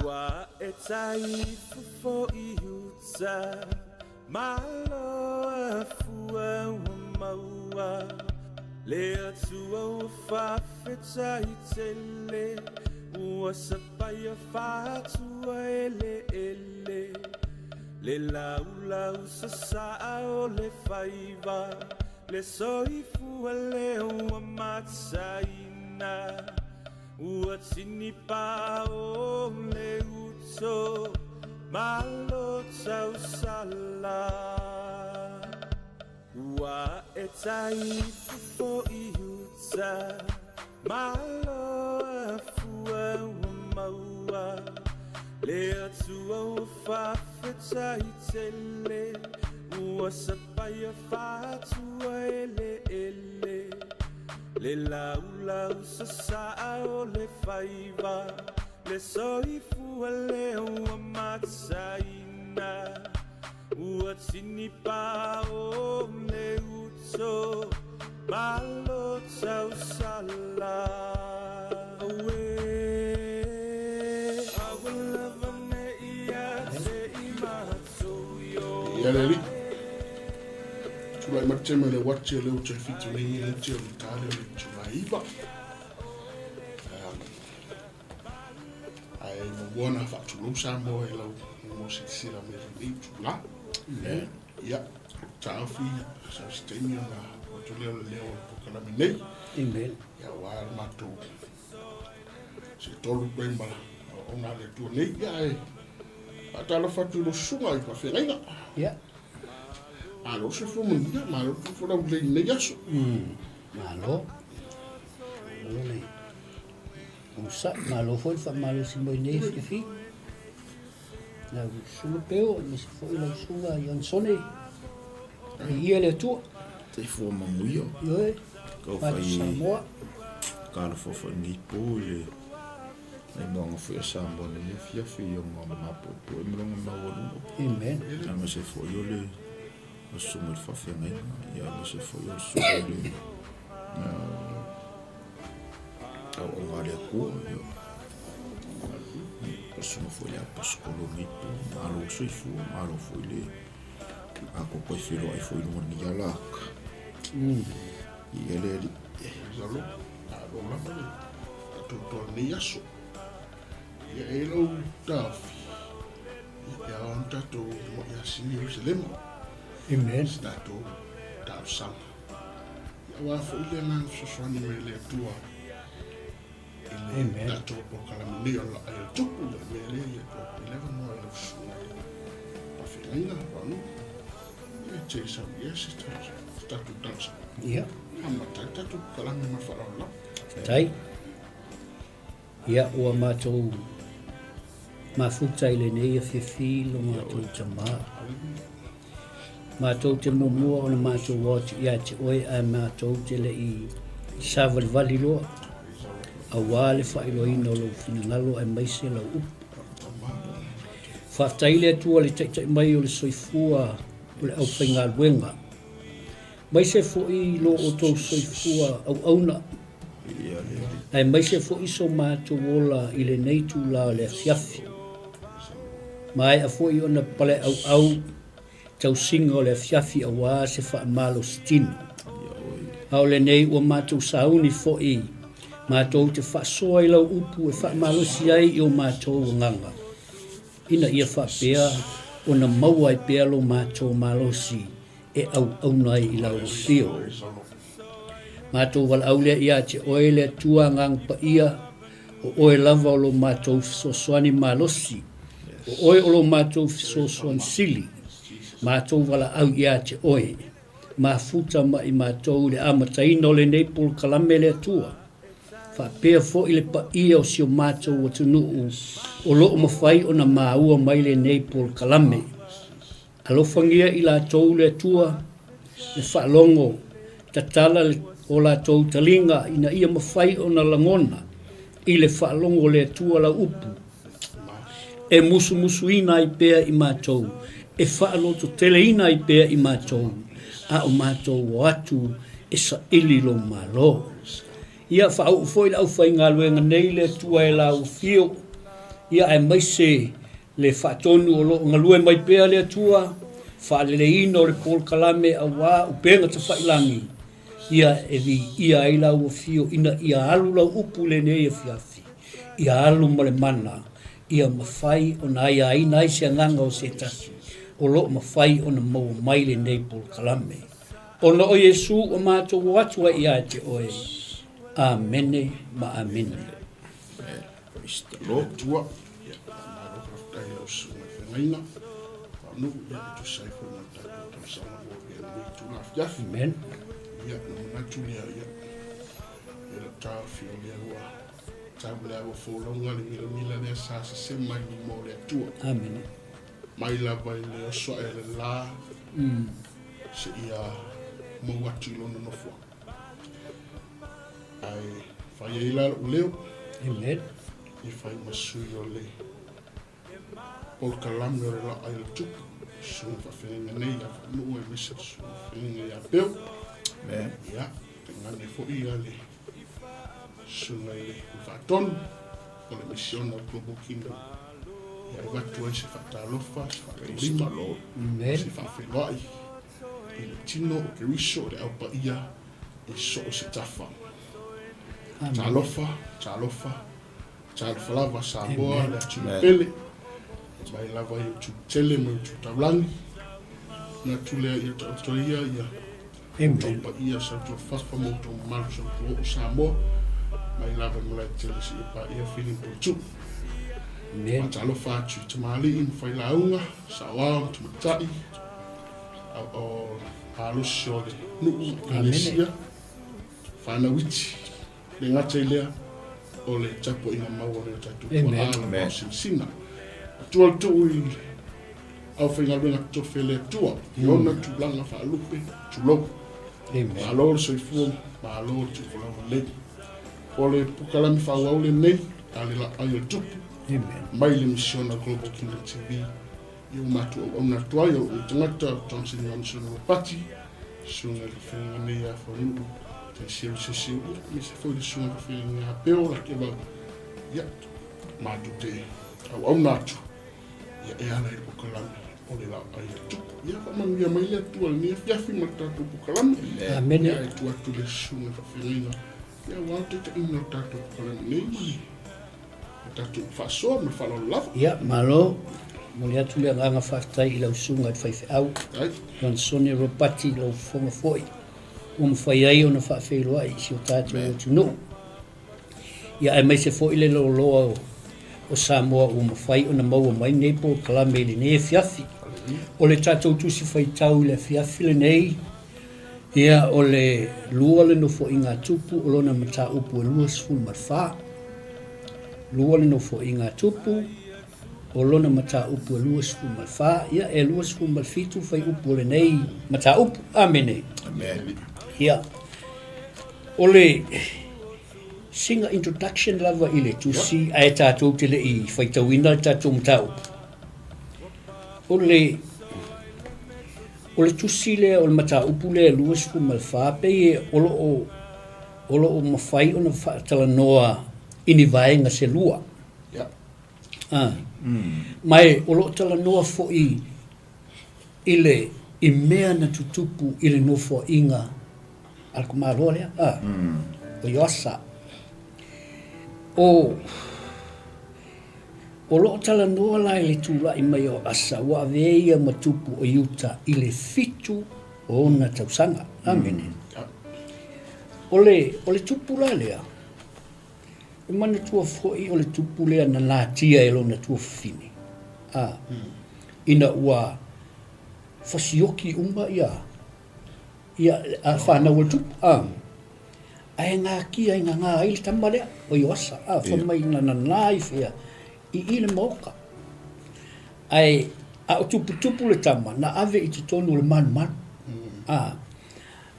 Ua e tai fofo i uta Malo a fua ua maua Le Atua ua faafetai tele Ua sapaia faatua eleele Le laulau sasaa o le faiva Le soifua lea ua mataina Ua tinipao le uto Malo tausala Ua e tai fofo i uta Malo a fua ua maua Le Atua ua faafetai tele Ua sapaia faatua eleele Le laulau sasaa o le faiva Le soifua lea ua mataina Ua tinipao le uto Malo tausala Auē Aua lava ne i ia te i matou Ia le alii. Tulai mai le taimi o le uati o lea ua toe 7 nei minute o le ta lea o le itula e 9. Ae muamua ona faatulou Samoa i lau mo silasila mai i lenei itula. Ia, taofi sau se taimi ona atu lea o le leo o le polokalame nei. Amen. Ia, aua le matou se tolu koe ma auauna a le Atua nei. Ia, ae faatalofa atu i lou susuga i faafeagaiga. Ia. Malo le soifua manuia, malo le soifua laulelei i lenei aso. Malo. Malo le onosai, malo foi le faamalosi mai nei afiafi. Lau susuga Peo, aemaise foi lau susuga Ionesone. Viia le Atua. Soifua manuia. Ioe. Kau Fatu fai Samoa. talofa foi lenei po i le aimoaga foi a Samoa i lenei afiafi i ona mapoepoe ma lona maualuga. Amen. Aemaise foi o le susuga i le faafeagaiga, ia aemaise foi o le susuga i le auauna a le Atua, ia le susuga foi i le Aposetolo i lenei po. Malo le soifua, malo foi le atoatoa e feiloai foi i luga o lenei ala aka. Ia le Alii. Malo, malo lava le atoatoa o lenei aso. Ia e lou taofi, ia e ao ona tatou mo'i asini Ierusalema. Amen. Se tatou talosaga. Ia aua foi le agaga fesoasoani mai le Atua i le tatou polokalame nei o le Laai o le Tupu. Ia le mea lea ia tuu atu ai le avanoa i lau susuga i le faafeagaiga Ronnie. Ia e te sau ia se tatou talosaga. Ia. Amata ai le tatou polokalame ma le faaaloalo lava. Faafetai. Ia, ua matou mafuta i lenei afiafi lo matou tama. Matou te muamua ona matou o atu ia te oe ae matou te le i savalivali loa, aua le faailoaina o lou finagalo aemaise lau upu. Faafetai le Atua i le taitai mai o le soifua o le aufaigaluega, aemaise foi lo outou soifua auauna, aemaise foi so matou ola i lenei itula o le afiafi. Maea foi ona paleauau tausiga o le afiafi aua se faamalositino. A o lenei ua matou sauni foi matou te faasoa i lau upu e faamalosi ai i o matou agaga, ina ia faapea ona maua ai pea lo matou malosi e auauna ai i lau afio. Matou valaau lea ia te oe le Atua Agaga Paia, o oe lava o lo matou fesoasoani malosi, o oe o lo matou fesoasoani sili. Matou valaau ia te oe, mafuta mai matou i le amataina o lenei polokalame le Atua, faapea foi le paia o si o matou atunuu o lo o mafai ona maua mai lenei polokalame. Alofagia i latou le Atua, le faalogo, tatala o latou taliga ina ia mafai ona lagona i le faalogo o le Atua lau upu, e musumusuina ai pea i matou, e faalototeleina ai pea i matou, a o matou o atu e saili lou Malo. Ia faauu foi le aufaigaluega nei le Atua e lau afio, ia aemaise le faatonu o lo o galue mai pea le Atua, faaleleiina o le polokalame aua upega tafailagi, ia e viia ai lau afio ina ia alu lau upu i lenei afiafi, ia alu ma le mana, ia mafai ona aiaina ai se agaga o se tasi o lo o mafai ona maua mai lenei polokalame. Ona o Iesu ua matou o atu ai ia te oe. Amene ma amene. Praise the Lord. Atua, ia, faamalo faafetai i lau susuga i feagaiga. Faanuu, ia, e tusa ai foi ma le tatou tausaga ua avea lenei itula afiafi. Amen. Ia, ona manatu lea, ia, ia lau taofi o lea ua tau lea ua folauga le milamila lea sa sesema i luma o le Atua. Amene. Mai lava i le oso ae le la, seia maua atu i lona nofoaga. Ae fai ai la lou leo. Amen. E fai ma sui o le polokalame o le Laai o le Tupu, susuga faafeagaiga nei ia Faanuu aemaise le susuga faafeagaiga ia Peo. Amen. Ia, tainane foi ia le susuga i le Faatonu o le misiona o Global Kingdom. Ia e avatu ai se faatalofa, se faatolima, se faafeiloai i le tino o Keriso o le Au Paia i so o se tafa. Talofa, talofa, talofa lava Samoa le atunuu pele, mai lava i utu tele ma utu taulagi, manatu lea ia taoto ia ia outou paia sautuafafa ma outou mamalu sautuoo Samoa, mai lava i Malaetele seia paia Fili ma Puletuu. Faatalofa atu i tamalii ma failauga, saoao ma tamaitai, o malosi o le nuu ma ekalesia, fanau iti, le gata i lea, o le tapuaiga mau a nai o tatou tuaa ma maosinasina. Atua le tuu i aufaigaluega totofi a le Atua i ona tulaga faalupe, tulou. Malo le soifua, malo le tuufolau lelei. O le pukalami faaauau lenei a le Laai o le Tupu mai le Misiona Global Kingdom TV. Ia ua matou auauna atu ai o lou tagata o Johnson Johnson Ropati, susuga i le faafeagaiga nei ia Faunuu Taisiu Sesiu, ia aemaise foi le susuga faafeagaiga ia Peo Lakevau. Ia, matou te auauna atu, ia e ala i le pokalame o le laai a le Tupu. Ia faamanuia mai le Atua i lenei afiafi ma le tatou pokalame. Amene. Ia e tuu atu le susuga faafeagaiga, ia aua le taitaiina o le tatou pokalame nei ma le tatou faasoa ma le faaaloalo lava. Ia, malo. Momoli atu le agaga faafetai i lau susuga i le faifeau, Johnson Ropati, lau fofoga foi ua mafai ai ona faafeiloai i si o tatou atunuu. Ia, aemaise foi le loaloa o Samoa ua mafai ona maua mai nei polokalame i lenei afiafi. O le tatou tusi faitau i le afiafi lenei, Ia, o le lua le Nofoaiga a Tupu o lona mataupu e 24. Lua le Nofoaiga a Tupu o lona mataupu e 24. Ia, e 27 fuaiupu o lenei mataupu. Amene. Amene. Ia, o le sina introduction lava i le tusi ae tatou te le i faitauina le tatou mataupu. O le O le tusi lea, o le mataupu lea e 24, pei o lo o, o lo o mafai ona faatalanoa i ni vaega se lua. Ah. Ma e o lo o talanoa foi i le, i mea na tutupu i le nofoaiga a le tamaloa lea, ah, o Ioasa. O, O lo o talanoa la i le tulai mai o Asa ua avea ia ma tupu o Iuta i le fitu o ona tausaga. Amene. O le, o le tupu la lea, e manatua foi o le tupu lea na natia e lona tuafafine, a, ina ua fasioki uma ia, ia a fanau a le tupu, a. Ae natia i gagā ai le tama lea, o Ioasa, a, fai mai na nanā i whea, i i le maoka. Ae, a o tuputupu le tama, na ave i totonu o le malumalu. A,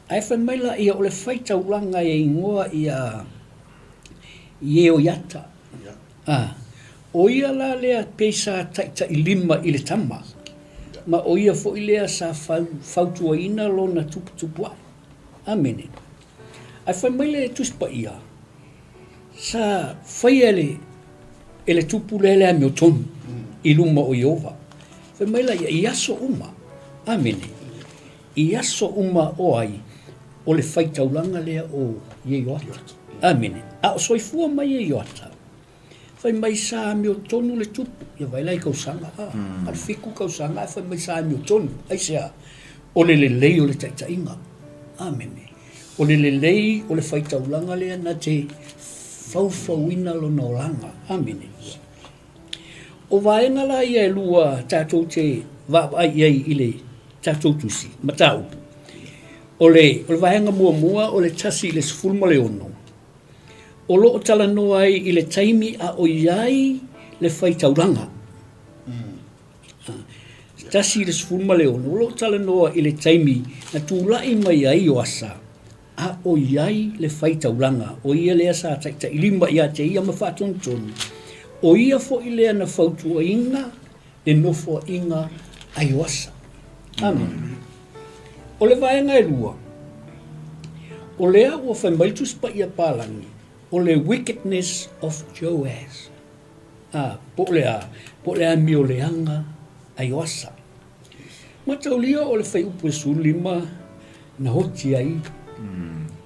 ae fai mai la ia, o le faitaulaga e igoa ia Ieoiata. A, o ia la lea pei sa taitailima i le tama, ma o ia foi lea sa fautuaina lona tuputupuae. Amene. Ae fai mai le Tusi Paia, sa faia e le, e le tupu lea le amiotonu i luma o Ieova. Fai mai la ia, i aso uma. Amene. I aso uma o ai, o le faitaulaga lea o Ioata. Amene. A o soifua mai e Ioata, fai mai sa amiotonu le tupu. Ia vaai la i kausaga, a, a le 7 kausaga ae fai mai sa amiotonu. Aisea? O le lelei o le taitaiga. Amene. O le lelei o le faitaulaga lea na te faufauina lona olaga. Amene. O vaega la ia e lua tatou te vaavaai i ai i le tatou tusi mataupu, o le, o le vaega muamua o le 1 i le 16, o lo o talanoa ai i le taimi a o i ai le faitaulaga. 1 i le 16, o lo o talanoa i le taimi na tulai mai ai Ioasa, A o i ai le faitaulaga, o ia lea sa taitailima ia te ia ma faatonutonu, o ia foi lea na fautuaina le nofoaiga a Ioasa. Amene. O le vaega e lua, o lea ua fai mai le Tusi Paia Palagi, o le wickedness of Joas. A, po o le a? Po o le amioleaga a Ioasa. Mataulia o le fuaiupu e 15 na oti ai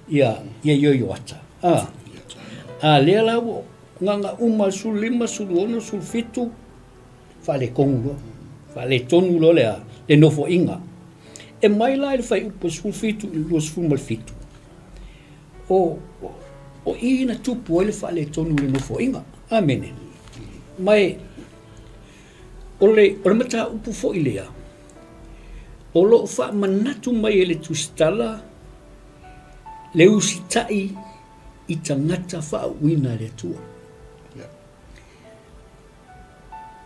ia ia Ioioata. A, a lea la ua gaga uma 15, 16, 17, faaletonu loa. Faaletonu loa le a, le nofoaiga. E mai la i le fuaiupu e 17 i le 27, o, o i na tupu ai le faaletonu i le nofoaiga. Amene. Ma e, O le, o le mataupu foi lea, o lo o faamanatu mai e le Tusitala le usitai i tagata faauuina e le Atua.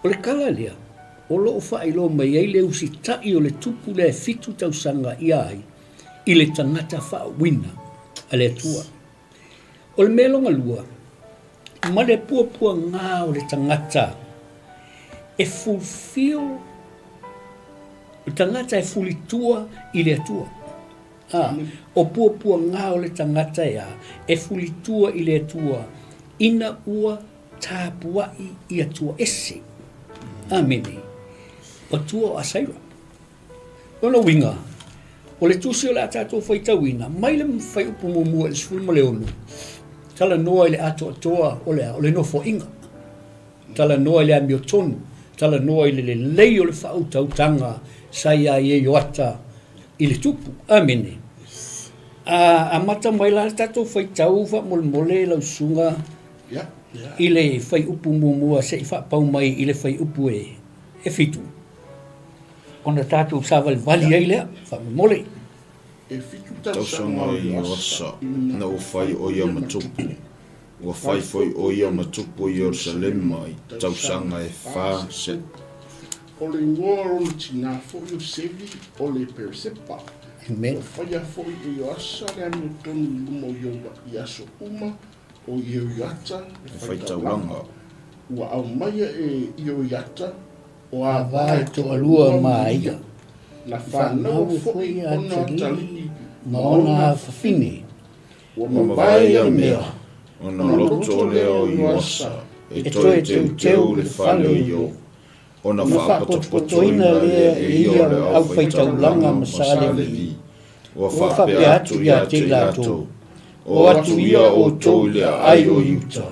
O le tala lea, o lo o faailoa mai ai le usitai o le tupu lea e 7 tausaga ia ai i le tagata faauuina a le Atua. O le mea lona lua, ma le puapuaga o le tagata e fulfill, o le tagata e fulitua i le Atua. A, o puapuaga o le tagata e a? E fulitua i le Atua ina ua tapuai i Atua ese. Amene. O Atua o Asaira. Lona uiga, o le tusi o le a tatou faitauina, mai le fuaiupu muamua i le 16, talanoa i le atoatoa o le a? O le nofoaiga. Talanoa i le amiotonu, talanoa i le lelei o le faautautaga sa ia Ioata i le tupu. Amene. A amata mai la le tatou faitau faamolemole lau susuga i le fuaiupu muamua se i faapau mai i le fuaiupu e 7. Ona tatou savalivali ai lea, faamolemole. E 7 Tausaga o Ioasa ina ua fai o ia ma tupu, ua fai foi o ia ma tupu o Ierusalema i tausaga e fa se. O le igoa o lona tinā foi o Sevi o le Peresepa. Amen. Ua faia foi e Ioasa le amiotonu i luma o Ieova i aso uma o Ieoiata le faitaulaga. Ua aumaia e Ieoiata O Ava e toalua ma ia. Na fanau foi ona atalii ma ona afafine. Ua Ua mavae ia mea, ona loto lea o Ioasa e toe teuteu le fale o Io, ona faapotopotoina lea e ia o le aufaitaulaga ma sa Levi, ua faapea atu ia te i latou, O atu ia outou i le aai o Iuta,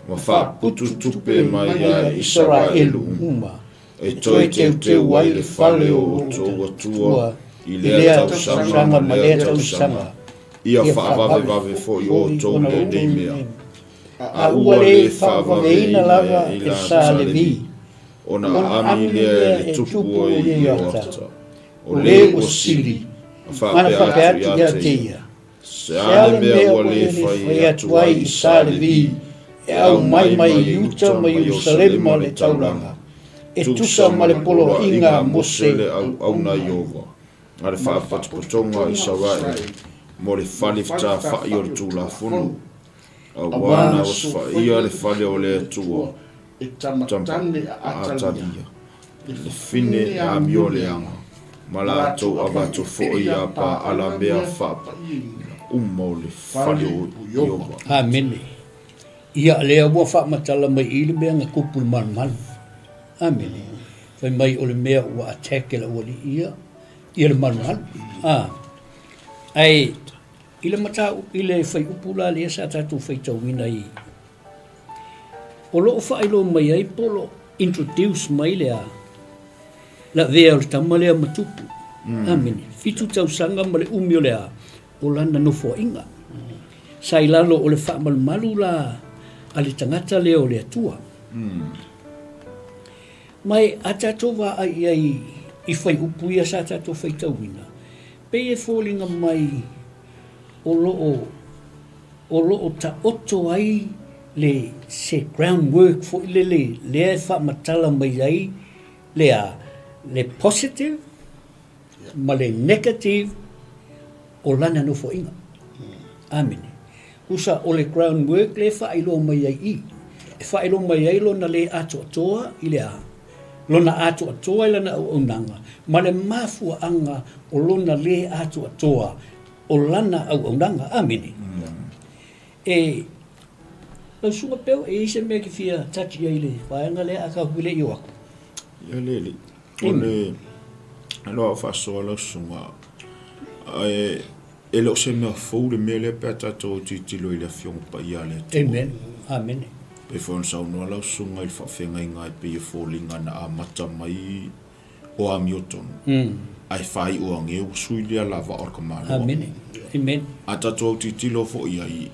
ma faaputu tupe mai ia Isaraelu uma, e toe teuteu ai le fale o outou Atua i lea tausaga ma lea tausaga, ia faavavevave foi outou i lenei mea. A ua le faavaveina lava e sa Levi, ona aami lea e le tupu o Ioata, o le ua sili, ma faapea atu ia te ia. Se a le mea ua le fai atu ai i sa Levi e aumai mai Iuta ma Ierusalema le taulaga, e tusa ma le poloaiga a Mose le auauna a Ieova, a le Faalapotopotoga a Isaraele, mo le fale fetafai o le Tulafono, auā na osofaiia le fale o le Atua e tama a Atalia, le fine e amioleaga, ma latou avatu foi ia Paala mea faapaia. uma o le fale o Ieova. Amene. Ia, lea ua faamatala mai i i le mea na tupu i le malumalu. Amene. Fai mai o le mea ua attack e le aualii ia, ia le malumalu. A. Ae i le mataupu, i le fuaiupu la lea sa tatou faitauina i, o lo o faailoa mai ai po o lo o introduce mai le a, le avea o le tama lea ma tupu. Amene. 7 tausaga ma le umi o le a, o lana nofoaiga. Sa i lalo o le faamalumalu la a le tagata lea o le Atua. Ma e a tatou vaai i ai i fuaiupu ia sa tatou faitauina, pei e foliga mai o lo o, o lo o taoto ai le, se ground work foi lele lea e faamatala mai ai le a, le positive ma le negative o lana nofoaiga. Amene. Usa o le ground work lea e faailoa mai ai i. E faailoa mai ai lona le atoatoa i le a? Lona atoatoa i lana auaunaga ma le mafuaaga o lona le atoatoa o lana auaunaga. Amene. E, lau susuga Bell, e i ai se mea e te fia touch i ai i le vaega lea a tatou le i o atu? Ia le alii. O le aloa o faasoa lau susuga, ae e le o se mea fou le mea lea pe a tatou tilotilo i le Afioga Paia a le Atua. Amen. Amene. Pei foi ona saunoa lau susuga i le faafeagaiga e pei e foliga na amata mai o amiotonu, ae faaiu age ua sui lea lava o le tamaloa. Amene. Amen. A tatou autitilo foi i ai,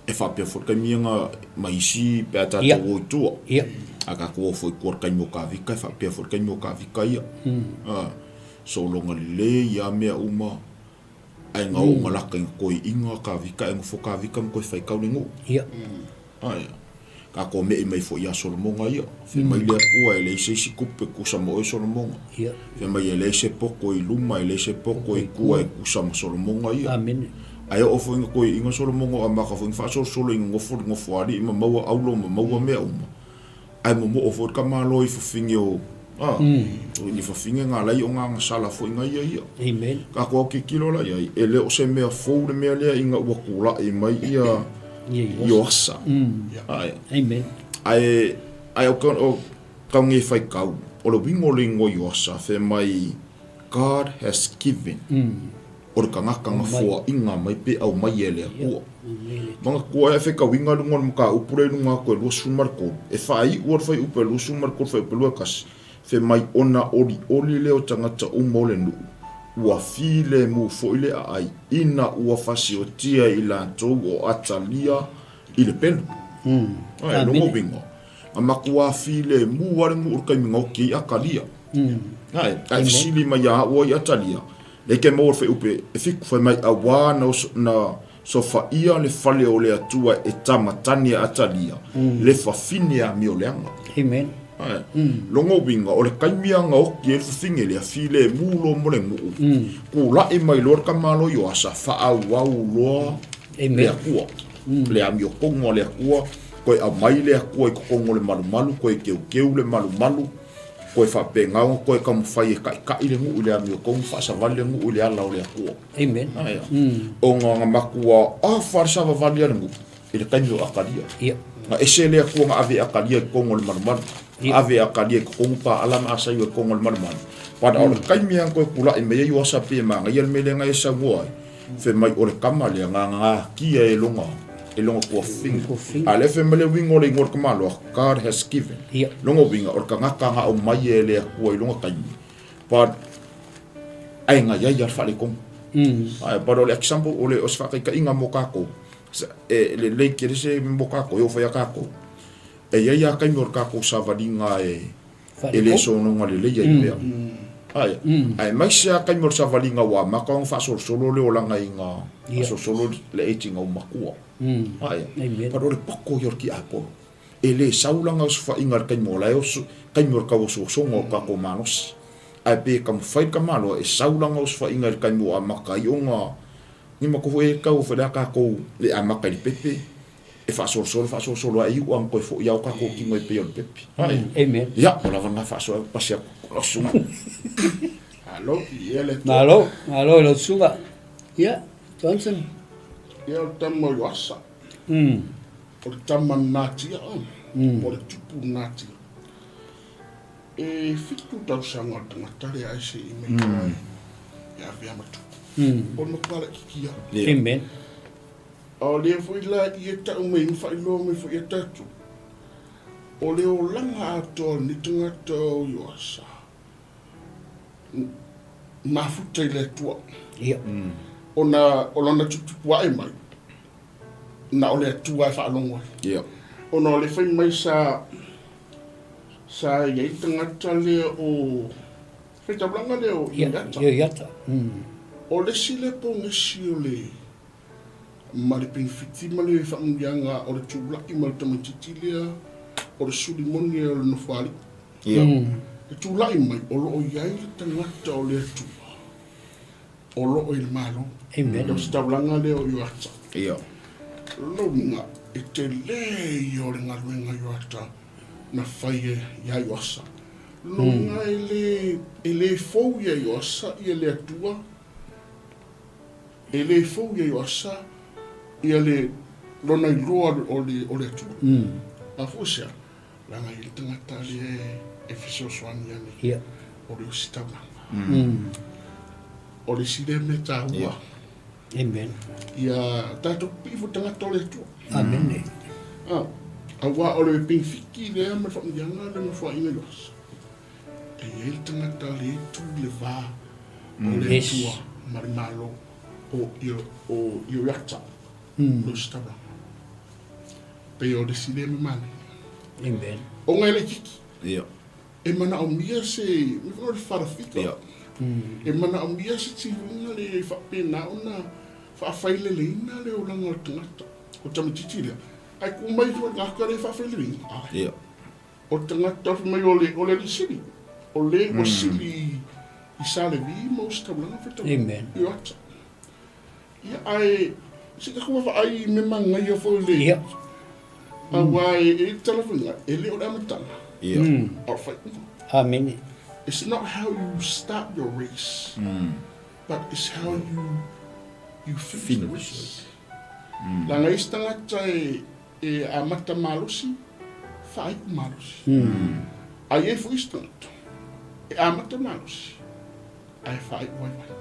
E faapea foi le taimi ia na ma isi pe a tatou o i tua. A tatou o foi i tua i le taimi o Kavika, e faapea foi le taimi o Kavika ia. Sologa lelei lava mea uma, ae na oo na lata ina toeaiina Kavika ae nofo Kavika ma toe faitau le nuu. Tatou me'i mai foi ia Solomona ia. Fai mai le Atua, e leai se isi tupe e tusa ma oe Solomona. Fai mai e leai se poto i luma, e leai se poto i tua e tusa ma Solomona ia. Ae oo foi ina toeaiina Solomona o amata foi ina faasolosolo ina nofo i le nofoalii ma maua aulo ma maua mea uma. Ae momoo foi le tamaloa i fafine o, a, i fafine na alai ona agasala foi na ia ia. Tatou autitilo la i ai, e le o se mea fou le mea lea ina ua tulai mai ia Ioasa. Amen. Ae, ae o, o kau nge whai kau, o le wingo le ingoa Ioasa, whe mai, God has given. O le kangaka nga foa inga mai pe au mai e le akua. Manga kua e whai kau inga lunga o le maka upu le lunga ako e 23, e whai ua le whai upu e 23 whai upu e 21, Fai mai ona olioli lea o tagata uma o le nuu, ua filemu foi le aai ina ua fasiotia i latou o Atalia i le pelu. Ae, logo uiga, na matua filemu lava le nuu i le taimi na oti ai Atalia. Ae, ae fesili mai ia au ai Atalia, lea ke maua le fuaiupu e fitu, fai mai auā na sofaia le fale o le Atua e tama tane a Atalia, le fafine a Mioleaga. Amen. Ae, logo uiga, o le taimi a na oti ai le fafine lea, filemu loa mo le nuu, tula'i mai loa le tamaloa Ioasa, faaauau loa le Atua, le amiotonu a le Atua, toe aumai le Atua i totonu o le malumalu, toe teuteu le malumalu, toe faapena ona toe taumafai e taita'i le nuu i le amiotonu, faasavali le nuu i le ala o le Atua. Amen. Ae, ona na matua afa le savavali a le nuu i le taimi o Atalia. Ia. Na ese le Atua na ave e Atalia i totonu o le malumalu. Na ave e Atalia i totonu paala ma asaiwa i totonu o le malumalu. But o le taimi lava na toe tula'i mai ai Ioasa pei e manaia le mea lea na e saunoa ai, fai mai o le tama lea na natia e lona e lona tuafafine. A o lea fai mai le uiga o le igoa o le tamaloa, God has given. Ia. Lona uiga o le tagata na aumai e le Atua i lona taimi, but ae na i ai lava le faaletonu. Ae but o le example, o le o se faataitaiga mo tatou, e lelei tele se mo tatou, e oo foi ia tatou, e i ai lava taimi o le tatou savaliga e e le sonoga lelei ai pea. Ae, aemaise lava taimi o le savaliga ua amata ona faasolosolo le olaga i ga faasolosolo le age ina ua matua. Ae, but o le poto ia o le tiapolo. E le sau lana osofaiga i le taimi o la e oso, taimi o le tauosoosoga o le tatou malosi. Ae pe taumafai le tamaloa e sau lana osofaiga i le taimi ua amata ai ona ni matou foi e tau foi le a tatou le amata i le pepe e faasolosolo faasolosolo ae iu ana toe foi lava o tatou tino e pei o le pepe. Ae. Amen. Ia, ua lava lena faasoa pasi atu lau susuga. Malo, ia le Malo, malo i lau susuga. Ia. Johnson. Ia, o le tama o Ioasa. O le tama natia, o le tupu natia. E fitu tausaga o le tagata lea ae se i mai ai e avea ma tupu. O le matua laitiiti lava. Amen. A o lea foi la i e tau mai ma faailoa mai foi ia tatou, o le olaga atoa o lenei tagata o Ioasa, mafuta i le Atua. Ia. Ona o lona tuputupu ae mai, na o le Atua e faalogo ai. Ia. Ona o le fai mai sa sa i ai tagata lea o faitaulaga lea o Ioiata. Ioiata. O le isi lea pogesi o le ma le penefiti ma le faamanuiaga o le tula'i ma le tamaitiiti lea o le suli moni o le nofoalii. Ia. E tula'i mai o lo o i ai le tagata o le Atua o lo o i le Malo. Amen. O se taulaga lea o Ioata. Ia. Lona uiga, e tele ia o le galuega Ioata na fai e ia Ioasa. Lona uiga e le, e le fou ia Ioasa ia le Atua, e le fou ia Ioasa ia le lona iloa o le, o le Atua. Mafua se a? Leaga e i ai le tagata lea e fesoasoani ane Ia. o le ositaulaga. O le isi lea mea taua. Ia. Amen. Ia tatou pipii foi tagata o le Atua. Amene. Ah, auā o le penefiti lea ma le faamanuiaga le nofoaiga i Ioasa. E i ai le tagata lea e tu i le va o le Atua ma le Malo o o Ioiata, le ositaulaga. Pei o le isi lea mea manaia. Amen. Ona e laitiiti. Ia. E manaomia se, mea foi o le father figure. Ia. E manaomia se tiuga le e faapena ona faafaileleina le olaga o le tagata. O le tamaitiiti lea, ae tu mai foi le tagata lea e faafaileleina. Ai. Ia. O le tagata fai mai o le, o le alii sili, o le ua sili i Sa Levi ma Ositaulaga faitaulaga. Amen. Ioata. Ia, ae se i tatou vaavaai i mea manaia foi le. Ia. Aua e i ai le tala foi lena, e le o le amataga, Ia. a o le faaiuga. Amene. It's not how you start your race, but it's how you you finish the race. Leaga e isi tagata e e amata malosi, faaiu malosi. Ae i ai foi isi tagata e amata malosi, ae faaiu vaivai.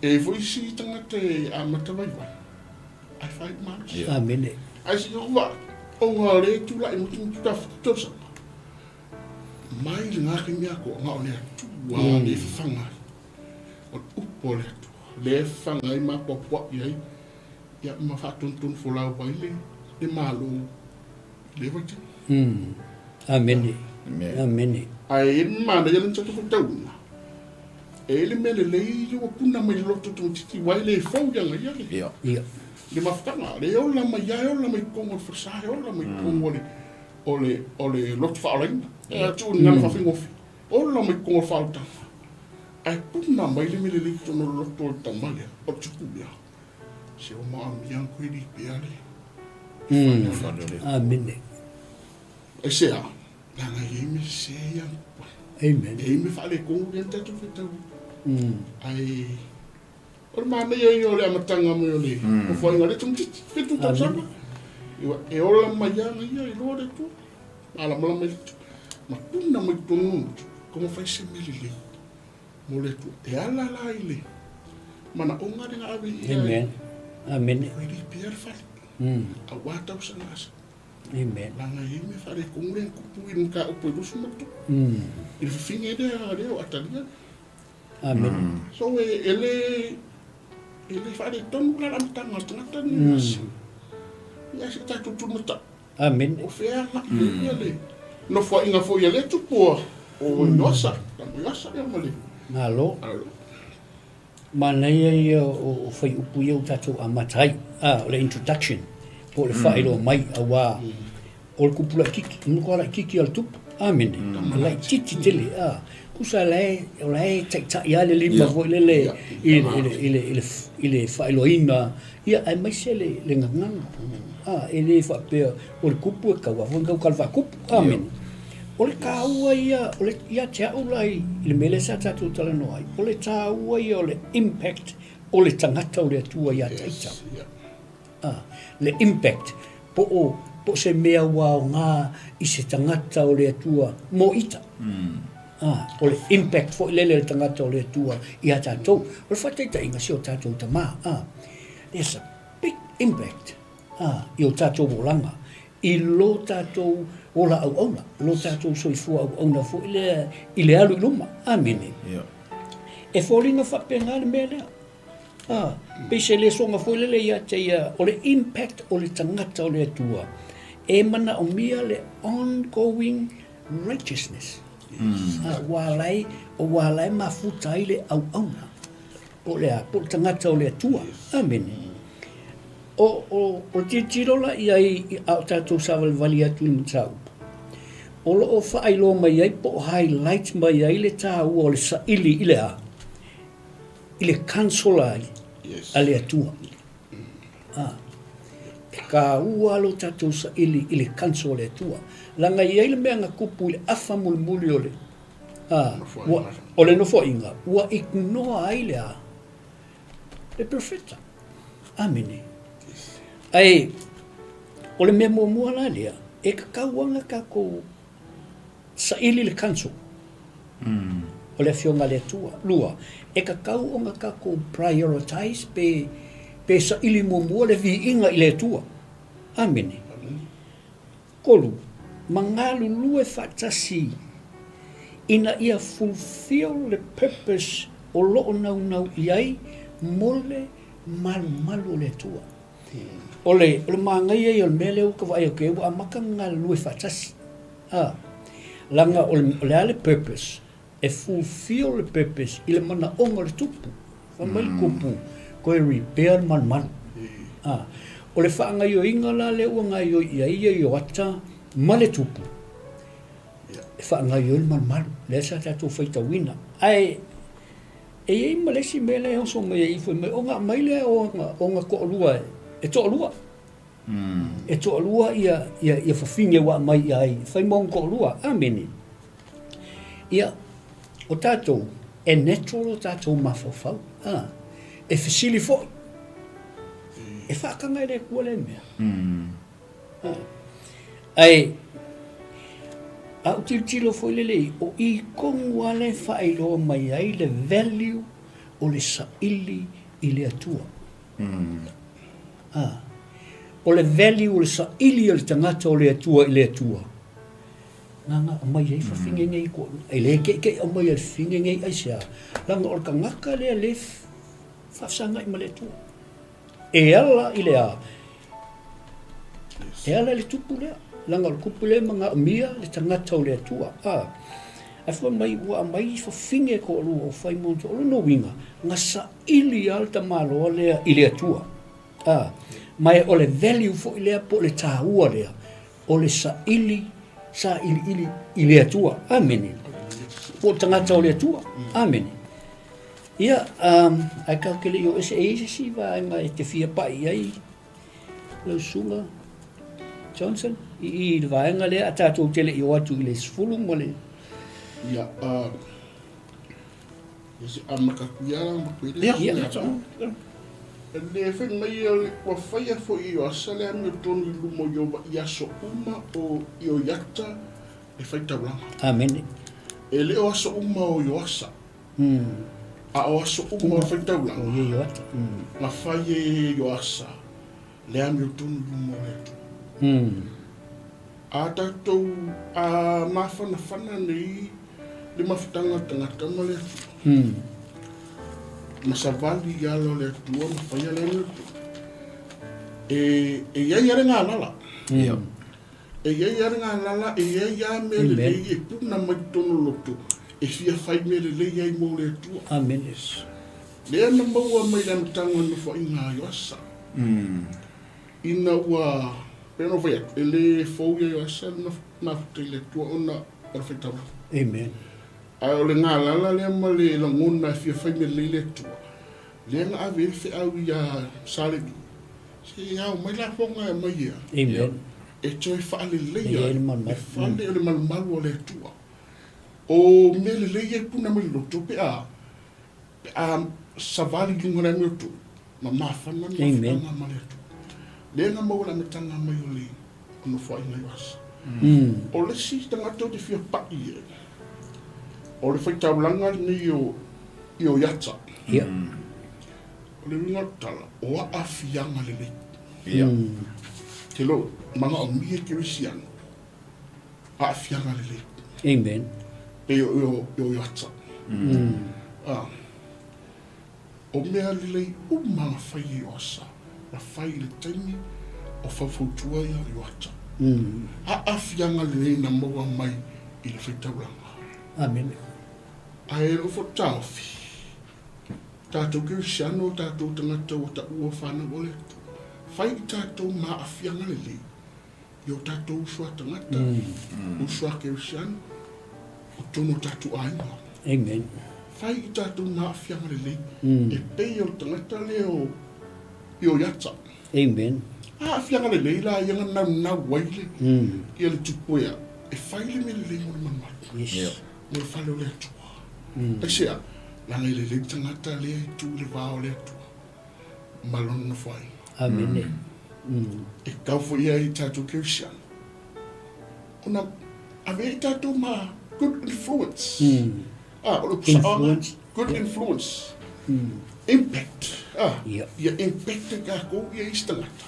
E i ai foi isi tagata e amata vaivai, ae faaiu malosi. Amene. Ae se i ova, ona o lea e tulai mai tamaiti tafitu tausaga, mai lena taimi atoa, na o le Atua lea e fafaga ai. O le upu a le Atua, lea e fafaga ai ma apoapoai ai, ia ma faatonutonu folau ai le, le Malo i lea vaitaimi. Amene. Amene. Ae i ai le manaia lea na tatou faitauina, e i ai le mea lelei lea ua puna mai i le loto o tamaitiiti, aua e le fou ia ia le, Ia. Ia. le mafutaga. Le ola mai lava, e ola mai totonu o le falesa, e ola mai totonu o le, o le, o le loto faaolaina. E atu i gagana faafaigofie, ola mai totonu o le faaolataga. Ae puna mai le mea lelei i totonu o le loto o le tama lea, o le tupu lea. Se ua maomia na koe lipea le fale o le Atua. Amene. Aisea? Leaga e i ai mea sese ia na tupu ai. Amen. E i ai mea faaletonu lea na tatou faitau ai. Ae o le manaia ia o le amataga mai o le nofoaiga o lea tamaitiiti, 7 tausaga. E ola mai lava ia iloa le Atua, malamalama i le Atua. Ma puna mai totonu o le Atua, taumafai se mea lelei mo le Atua. E ala la i le manaoga lea na ave i ai. Amen. Amene. Ua lipea le fale. Aua tausaga asa. Amen. Leaga e i ai mea faaletonu lea na tupu i le mataupu e 23. I le fafine lea lea o Atalia. Amene. So e, e le e le faaletonu la le amataga o le tagata lenei aso. Ia se i tatou tulimatai. Amene. O fea agai i ai le nofoaiga foi a lea tupu o Ioasa, tama o Ioasa ia ma le Malo. Alo. Manaia ia o fuaiupu ia ua tatou amata ai, a, o le introduction, po o le faailoa mai, auā o le kupu laitiiti, o le matua laitiiti lava o le tupu. Amene. E laitiiti tele, a. Tusa o la e, o la e taitai lava le lima foi lele i le, i le, i le, i le, i le faailoaina, ia, aemaise le, le gagana. A, e le faapea o le kupu e tau lava foi ona tautala faakupu. Amene. O le taua ia, o le, ia te au la i le mea lea sa tatou talanoa ai, o le taua ia o le impact o le tagata o le Atua ia te ita. Le impact, po o, po o se mea ua aoga i se tagata o le Atua mo ita. O le impact foi lele o le tagata o le Atua ia tatou. O le faataitaiga, si o tatou tama, there's a big impact i o tatou olaga, i lo tatou ola auauna, lo tatou soifua auauna foi lea i le alu i luma. Amene. E foliga faapena le mea lea. A, pei se lesoga foi lele ia te ia, o le impact o le tagata o le Atua, e manaomia le ongoing righteousness. A, ua ala ai, ua ala ai mafuta ai le auauna. Po o le a? Po o le tagata o le Atua. Amene. O, o, o le tilotilo la i ai a o tatou savalivali atu i le mataupu, o lo o faailoa mai ai po o highlight mai ai le taua o le saili i le a? I le counsel ai a le Atua. A, e taua lo tatou saili i le counsel a le Atua. Leaga e i ai le mea na tupu i le afa mulimuli o le, a, ua, o le nofoaiga, ua ignore ai le a? Le perofeta. Amene. Ae, o le mea muamua la lea, e tatau lava ona tatou saili le counsel o le Afioga a le Atua. Lua, e tatau ona tatou prioritize pe, pe saili muamua le viiga i le Atua. Amene. 3, ma galulue faatasi ina ia fulfill le purpose o lo o naunau i ai mo le malumalu o le Atua. O le, o le manaia ia o le mea lea ua ta vaai atu i ai, ua amata ona galulue faatasi. A, leaga o le, o le a le purpose? E fulfill le purpose i le manaoga o le tupu. Fai mai le tupu, toe repair le malumalu. A, o le faagaoioiga la lea ua gaoioi i ai ia Ioata ma le tupu, e faagaoioi le malumalu, lea sa tatou faitauina. Ae e i ai ma le isi mea lea e oso mai ai fai mai, ona aumai lea o ona toalua e toalua. E toalua ia, ia, ia fafine ua aumai i ai, fai ma ona toalua. Amene. Ia, o tatou, e natural o tatou mafaufau. A, e fesili foi. E faataga e le Atua lea mea. A, ae, a ou tilotilo foi lele, o i tonu lava lea e faailoa mai ai le value o le saili i le Atua. A, o le value o le saili a le tagata o le Atua i le Atua, na na aumai ai fafine nei ko, e le keʻikeʻi aumai e le fafine nei aisea, leaga o le tagata lea le faafesagai ma le Atua. E ala i le a? E ala i le tupu lea, leaga o le tupu lea e manaomia le tagata o le Atua. A, ae fai mai ua aumai fafine toalua o fai ma ona toalua. O lona uiga, na saili lava le tamaloa lea i le Atua. A, ma e o le value foi lea po o le taua lea o le saili sailiili i le Atua. Amene. Po o le tagata o le Atua. Amene. Ia, um, ae tatou te le i o ese, e i ai se isi vaega e te fia pai i ai lau susuga Johnson i i le vaega lea a tatou te le i o atu i le 10 ma le. Ia, ia se amata atu ia la ma koe le. Ia, ia. E le fai mai ua faia foi e Ioasa le amiotonu i luma o Ieova i aso uma o Ioiata e fai taulaga. Amene. E le o aso uma o Ioasa, a o aso uma o le fai taulaga, O Ioata. na fai e Ioasa le amiotonu i luma o le Atua. A tatou a mafanafana nei le mafutaga o le tagata ma le Atua, ma savali i ala o le Atua ma faia le amiotonu, e, e i ai lava le galala. E i ai lava le galala, e i ai lava mea lelei e puna mai totonu o le loto, e fia fai mea lelei ai mo le Atua. Amene. Lea na maua mai le amataga o le nofoaiga a Ioasa. Ina ua, pei ona ou fai atu, e le fou ia Ioasa le mafuta i le Atua ona o le faitaulaga. Amen. Ae o le galala lea ma le lagona e fia fai mea lelei le Atua, lea na ave ai le feau ia Salemi, se ao mai lafoga e aumai ia. Amen. E toe faaleleia le fale o le malumalu o le Atua. O mea lelei ia e puna mai le loto pe a. Pe a savali i luga o le amiotonu, ma mafana le mafutaga ma le Atua. Lea na maua le amataga mai o le Nofoaiga i Asa. O le isi tagata ou te fia pai i ai, o le faitaulaga lenei o Ioiata. O le uiga o le tala, o aafiaga lelei. Te lo manaomia kerisiano, aafiaga lelei. Amen. Pei o Ioiata. O mea lelei uma na fai e Ioasa, na fai i le taimi o faufautua ia Ioata. Aafiaga lelei na maua mai i le faitaulaga. Amene. Ae e lou foi taofi, tatou kerisiano, tatou tagata ua taua fanau o le Atua, fai i tatou ma aafiaga lelei i o tatou uso a tagata, uso a kerisiano, o totonu o tatou aiga. Amen. Fai i tatou ma aafiaga lelei, e pei o le tagata lea o Ioiata. Amen. Aafiaga lelei la ia na naunau ai le, ia le tupuea e fai le mea lelei mo le malumalu. Yes. Mo le fale o le Atua. Aisea? Leaga e lelei le tagata lea e tu i le va o le Atua ma lona nofoaiga. Amene. E tatau foi ia i tatou kerisiano ona ave ai tatou ma good influence. Ah, o le upu sao lena, good influence. Impact. Ah, ia impact e tatou ia isi tagata.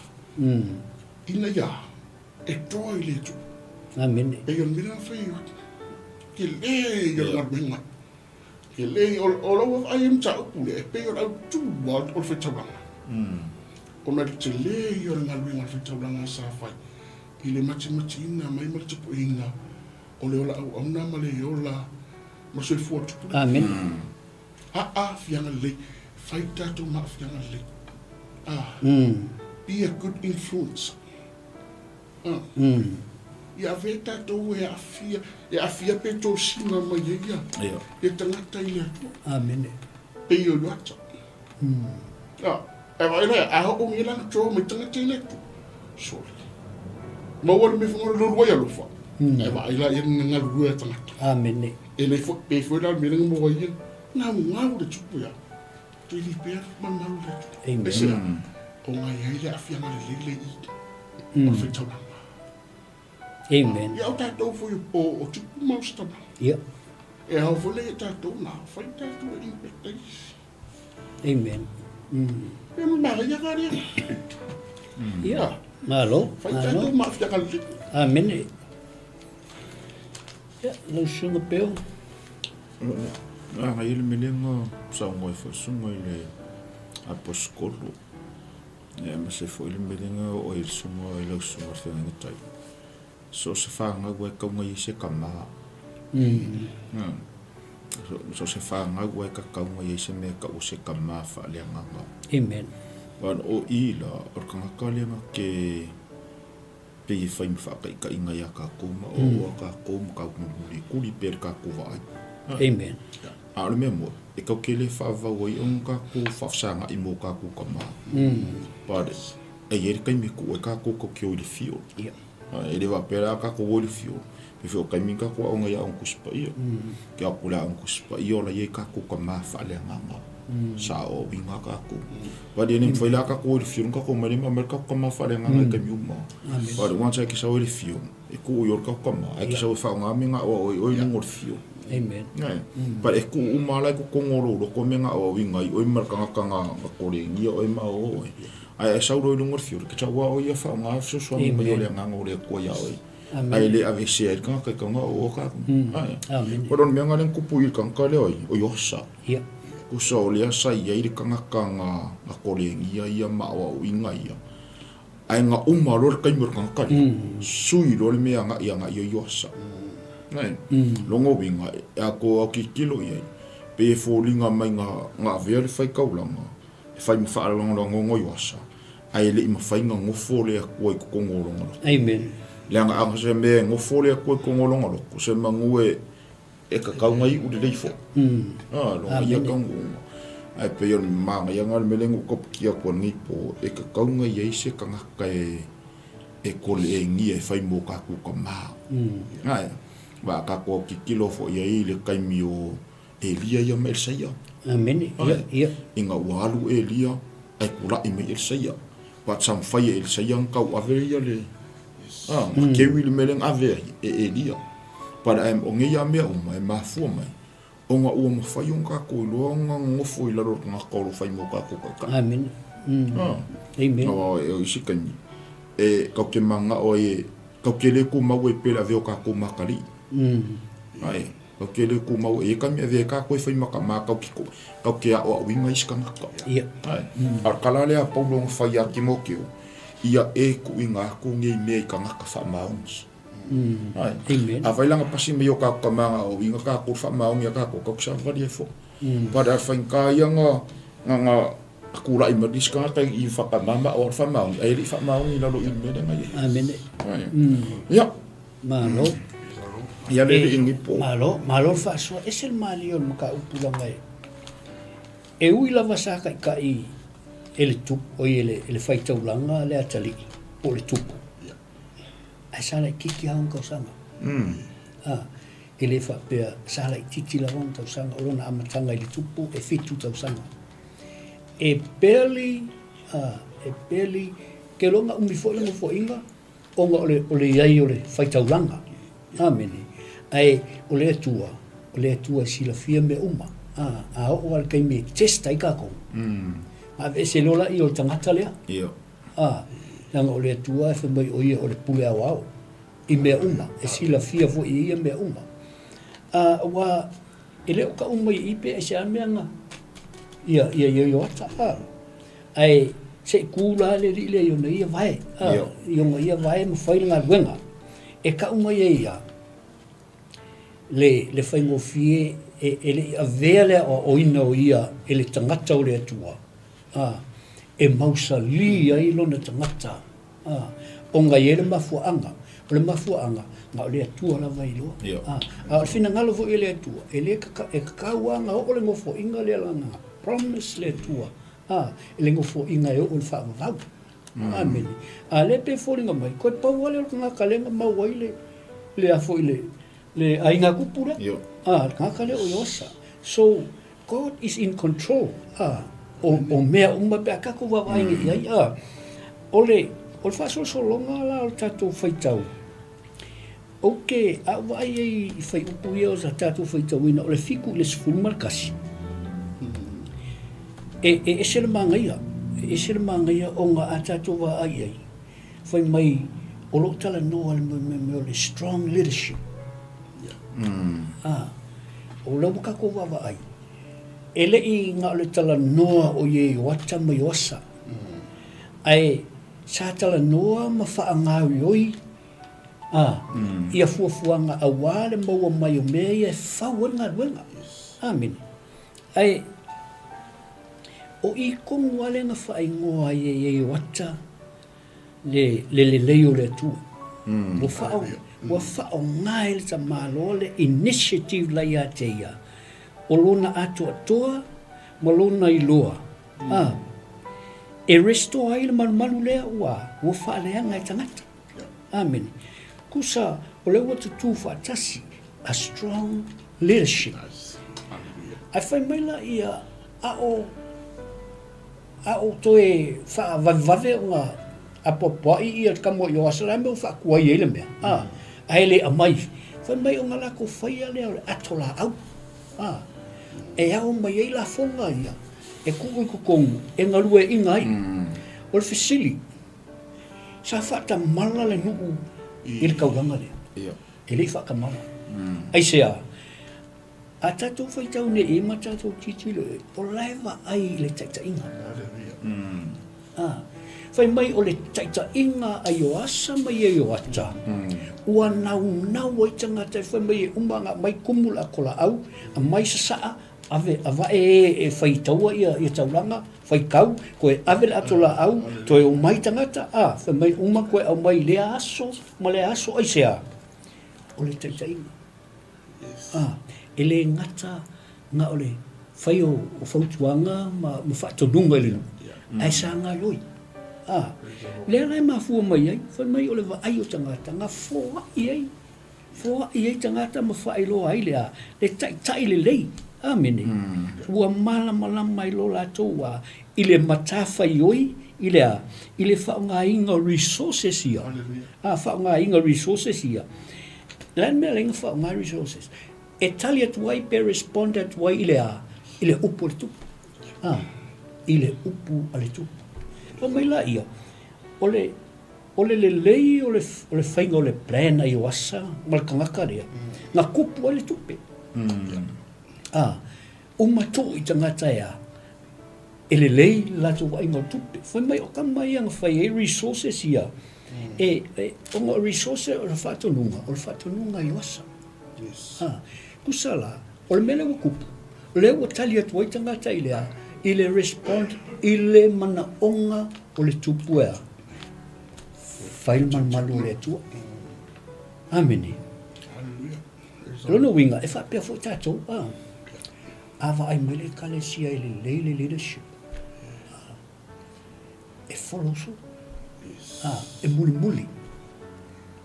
Ina ia e toa i le Atua. Amene. Pei o le mea lena na fai ai Ioata. Tele ia o le galuega. Tele, o lau vaai i le mataupu lea, e pei o le autu lava o le faitaulaga. Ona o le tele ia o le galuega a le faitaulaga sa fai i le matimatiina mai ma le tapuaiga o le ola auauna ma le ola ma le soifua tupulaga. Amene. Aafiaga lelei, fai tatou ma aafiaga lelei. Be a good influencer. Ia avea tatou e aafia, e aafia pe tosina mai ai ia, ia tagata i le Atua. Amene. Pei o Ioata. A, e vaai la, a oo nge lana to mai tagata i le Atua. Sole. Maua le mea foi ngona lulu ai alofa. E vaai la ia na galulue a tagata. Amene. E le foi, pe foi la le mea na maua ai ia, naunau le tupu ia. Toe lipea malumalu le Atua. Amen. Aisea? Ona e i ai le aafiaga lelei le i o le faitaulaga. Amen. Ia o tatou foi o tupu ma o tama. Ia. E ao foi le ia tatou na fai tatou e impact ai isi. Amen. Ia ma manaia ka lea. Ia. Malo. Fai tatou ma aafiaga lelei. Amene. Ia, lau susuga Peo. Aga ia le mea lea na saunoa ai foi le susuga i le Aposetolo, aemaise foi le mea lea na oo ai le susuga i lau susuga i le Feagaiga Tai. So o se fanau lava e tatau ona i ai se tama. So o se fanau lava e tatau ona i ai se mea e tau o se tama faaleagaga. Amen. O i la, o le tagata lea na te pei e fai ma faataitaiga iā tatou ma oaoa tatou ma tatou mulimulikuli pea le tatou vaai. Amen. A o le mea moni, e tatou te le faavavau ai ona tatou faafesaga'i mo tatou tama. But e i ai le taimi e tuu ai tatou tatou te o i le field. E le faapea la a tatou o i le field, pe foi o taimi ni tatou aoga i Aoga Tusi Paia. Ke atu le Aoga Tusi Paia o la i ai tatou tama faaleagaga. Sa aoaoina tatou. But e le mafai la tatou o i le field ona tatou omai lea ma aumai le tatou tama faaleagaga i taimi uma. But once e te sau i le field, e tuu i o le tatou tama, ae te sau e faaaoga mea na aoao ai oe i luga o le field. Amen. But e tuu uma la i totonu o lou loto mea na aoaoina ai oe ma le tagata na kolegia oe ma aoao oe. Ae e sau loa i luga o le field, e te sau lava oe ia faaaoga le fesoasoani mai o le Agaga o le Atua iā oe. Ae le aveesea ai le tagata i tana aoao tatou. But o le mea lena lea na tupu i le tagata lea o ai, o Iosa. Tusa o lea sa i ai le tagata na kolegia ia ma aoaoina ia, ae na uma loa le taimi o le tagata lea, sui loa le mea agai agai ai Iosa. Lona uiga, e a tou autitilo i ai, pei e foliga mai na avea le faitaulaga e fai ma faalagolagoga o Ioasa, ae le i mafai ona nofo le Atua i totonu o lona loto. Amen. Leaga a se mea e nofo le Atua i totonu o lona loto, se manu e e tatau ona iu lelei foi. A, lona ia taunuuga. Ae pei o le manaia lena o le mea lea na ou tapukia atu ai lenei po, e tatau ona i ai se tagata e e koleenia e fai mo tatou tama. Ae, aua a tatou autitilo foi i ai i le taimi o. Elia ia ma Elisaia. Amene. Ia, ia. Ina ua alu Elia ae kulaʻi mai Elisaia. But sa mafai e Elisaia ona tauave ia le, a, ma carry le mea lea na ave ai e Elia. But ae o nei lava mea uma e mafua mai ona ua mafai ona tatou iloa ona nonofo i lalo o le tagata o lo o fai mo tatou taitai. Amene. A. Amen. Aua o isi taimi e tatou te mananao ai e tatou te le tumau ai pea le avea o tatou ma atalii. Ae. Tatou te le tumau e ka mea ka koe fai maka ma kau ki kau ke aʻoaʻoina isi kanaka. Ia. Ae. A o le kala lea a Paulo na fai ia Timoteo, ia e tuuina atu nei mea i kanaka faamaoni. Ae. Amen. Afai la na pasi mai o kakou tama na aʻoaʻoina kakou i le faamaoni a kakou, kakou te savavali ai foi. But a le faigata ia na na na tulaʻi mai nisi tagata i whakamama o le faamaoni, ae le i faamaoni i lalo i le mea lea na i ai. Amene. Ae. Ia. Malo. Ia le alii lenei po. Malo, malo le faasoa. Ese le malie o le mataupu leaga e, e ui lava sa taitai e le tupu, oi e le, e le faitaulaga le atalii po o le tupu. Ae sa laitiiti lava ona tausaga. A, e le faapea sa laitiiti lava ona tausaga, o lona amataga i le tupu e 7 tausaga. E barely, a, e barely, ke iloa na umi foi le nofoaiga, Ona o le, o le i ai o le faitaulaga. Amene. Ae o le Atua, o le Atua e silafia mea uma. A, a oo lava i le taimi e test ai tatou, mm. aveese loa laia o le tagata lea. Ia. A, leaga o le Atua e fai mai o ia o le pule aoao i mea uma, e silafia foi e ia mea uma. A, aua e le o tau mai i i pe aisea mea na ia, ia, ia Ioata. A, Ae se i kū la le alii lea i ona ia vae, a, i ona ia vae ma fai le galuega. E kau mai ai ia le, le faigofie e, e le i avea le aoaoina o ia e le tagata o le Atua, a, e mausali ai lona tagata, a, ona e i ai le mafuaaga. O le mafuaaga, na o le Atua lava e iloa. A, a o le finagalo foi o le Atua, e le kaka, e kakau lava ona oo le nofoaiga lea lana promise le Atua Ā, e le nofoaiga e oo i le faavavau. Amene. A lea pei e foliga mai, koe pau lava lea o le tagata lea na mau ai le, le a foi le, le aiga tupu lea. Io. Ā, le tagata lea o Ioasa. So, God is in control, ā, o, o mea uma pe a tatou vaavaai nei i ai, ā. O le, o le faasolosologa la o le tatou faitau, Ou te, a ou vaai ai i fuaiupu ia o sa tatou faitauina, o le 7 i le 11, e, e ese le manaia, e ese le manaia ona a tatou vaai i ai, fai mai, o lo o talanoa le mea, mea o le strong leadership. Mm. Ah, o lea ua tatou vaavaai, e le i na o le talanoa o Ieioata ma Ioasa, mm. ae sa talanoa ma faagaoioi Ā, ia fuafuaga auā le maua mai o mea ia e fau ai le galuega. Āmene. Ae, o i tonu lava lea na faaigoa ai e Ieioata le, le lelei o le Atua. Ua wha, ua whaonga e le tamaloa le initiative la ia te ia, o lona atoatoa ma lona iloa. Ā, e restore ai le malumalu lea ua, ua whaaleaga e tagata. Amene. Kusa, o lea ua tutū faatasi, a strong leadership. Ae fai mai la ia, a o, a o toe faavavevave ona apoapoai ia le tama o Ioasa, la e mea ua faatuai ai le mea, a, ae le aumai. Fai mai ona latou faia lea o le ato laau, a, e ao mai ai lafoga ia, e tuu i totonu, e galueaiina ai. O le fesili, Sa faatamala le nuu i le taulaga lea. E le i faatamala. Aisea? A tatou faitau nei i ai ma tatou tilotilo i ai, o la e vaai i le taitaiga. A, fai mai o le taitaiga a Ioasa ma Ieioata, ua naunau ai tagata e fai mai e uma ona aumai kumu le atolaau, aumai sasaa, Ave, avae e e fai taua ia, ia taulaga, fai kau, toe ave le ato laau, toe omai tagata, a, fai mai uma koe aumai i lea aso ma lea aso, aisea? O le taitaiga. A, e le gata na o le fai o, o fautuaga ma, ma faatonuga i le nuu, ae sa gaioi. A, lea la e mafua mai ai, fai mai o le vaai o tagata, na foai ai Foai ai tagata ma faailoa ai le a, le taitai lelei. Amene. Ua malamalama ai loa latou a i le matafaioi i le a? I le faaaogaina o resources ia. A faaaogaina resources ia. O le a le mea e ala ai ona faaaoga resources? E tali atu ai pe respond atu ai i le a? I le upu a le Tupu. A, i le upu a le Tupu. Fai mai laia, o le O le lelei o le faiga o le plan a Ioasa ma le tagata lea, na kupu ai le tupe. A, uma tuu i tagata e a, e lelei le latou vaaiga o le tupe. Fai mai o tama ia na fai ai resources ia, e, e, ona o resources o le faatonuga, o le faatonuga a Ioasa. A, tusa la, o le mea lea ua tupu, o lea ua tali atu ai tagata i le a, i le respond i le manaoga o le tupu e a, Fai le malumalu o le Atua. Amene. O lona uiga, e faapea foi tatou, a, a vaai mai le Ekalesia e lelei le leadership, a, e follow suit, a, e mulimuli.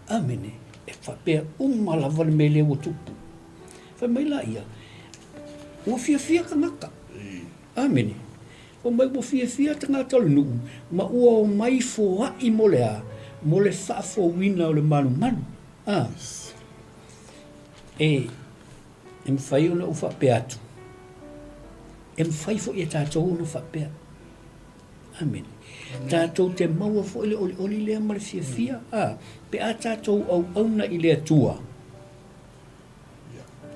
Amene. E faapea uma lava le mea lea ua tupu. Fai mai laia, ua fiafia tagata. Amene. Fai mai ua fiafia tagata o le nuu ma ua omai foai mo le a? Mo le faafouina o le malumalu. A. E, e mafai ona ou faapea atu, e mafai foi e tatou ona faapea. Amene. Tatou te maua foi le olioli lea ma le fiafia, a, pe a tatou auauna i le Atua.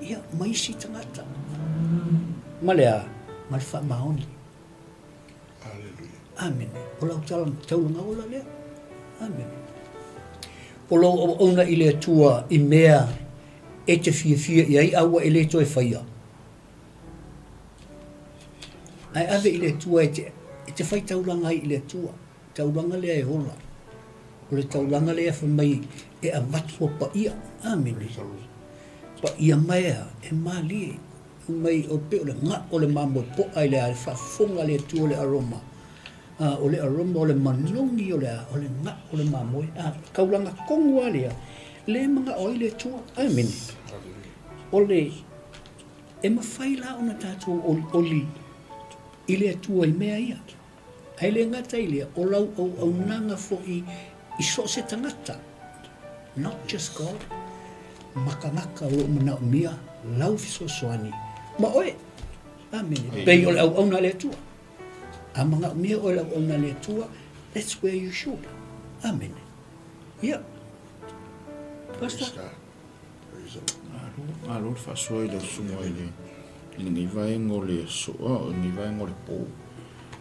Ia, ma isi tagata. Ma le a? Ma le faamaoni. Amene. O lau taulaga ola lea. Amene. O lou auauna i le Atua i mea e te fiafia i ai a ua e le toe faia. Ae ave i le Atua e te, e te fai taulaga ai i le Atua. Taulaga lea e ola. O le taulaga lea fai mai e avatu a paia. Amene. Paia mai a e malie. Fai mai o pei o le gao o le mamoe poa i le a le faafofoga a le Atua o le aroma. A o le aroma o le manogi o le a o le gao o le mamoe. A taulaga tonu lava lea lea e manao ai le Atua. Amene. O le e mafai la ona tatou olioli i le Atua i mea ia. Ae le gata i lea, o lau auaunaga foi i so o se tagata, not just God, ma tagata o lo o manaomia lau fesoasoani ma oe. Amene. E pei o le auauna a le Atua. A manaomia oe le auauna a le Atua, that's where you should. Amene. Ia. Pastor. Malo, malo le faasoa i lau susuga i le i lenei vaega o le aso, o lenei vaega o le po.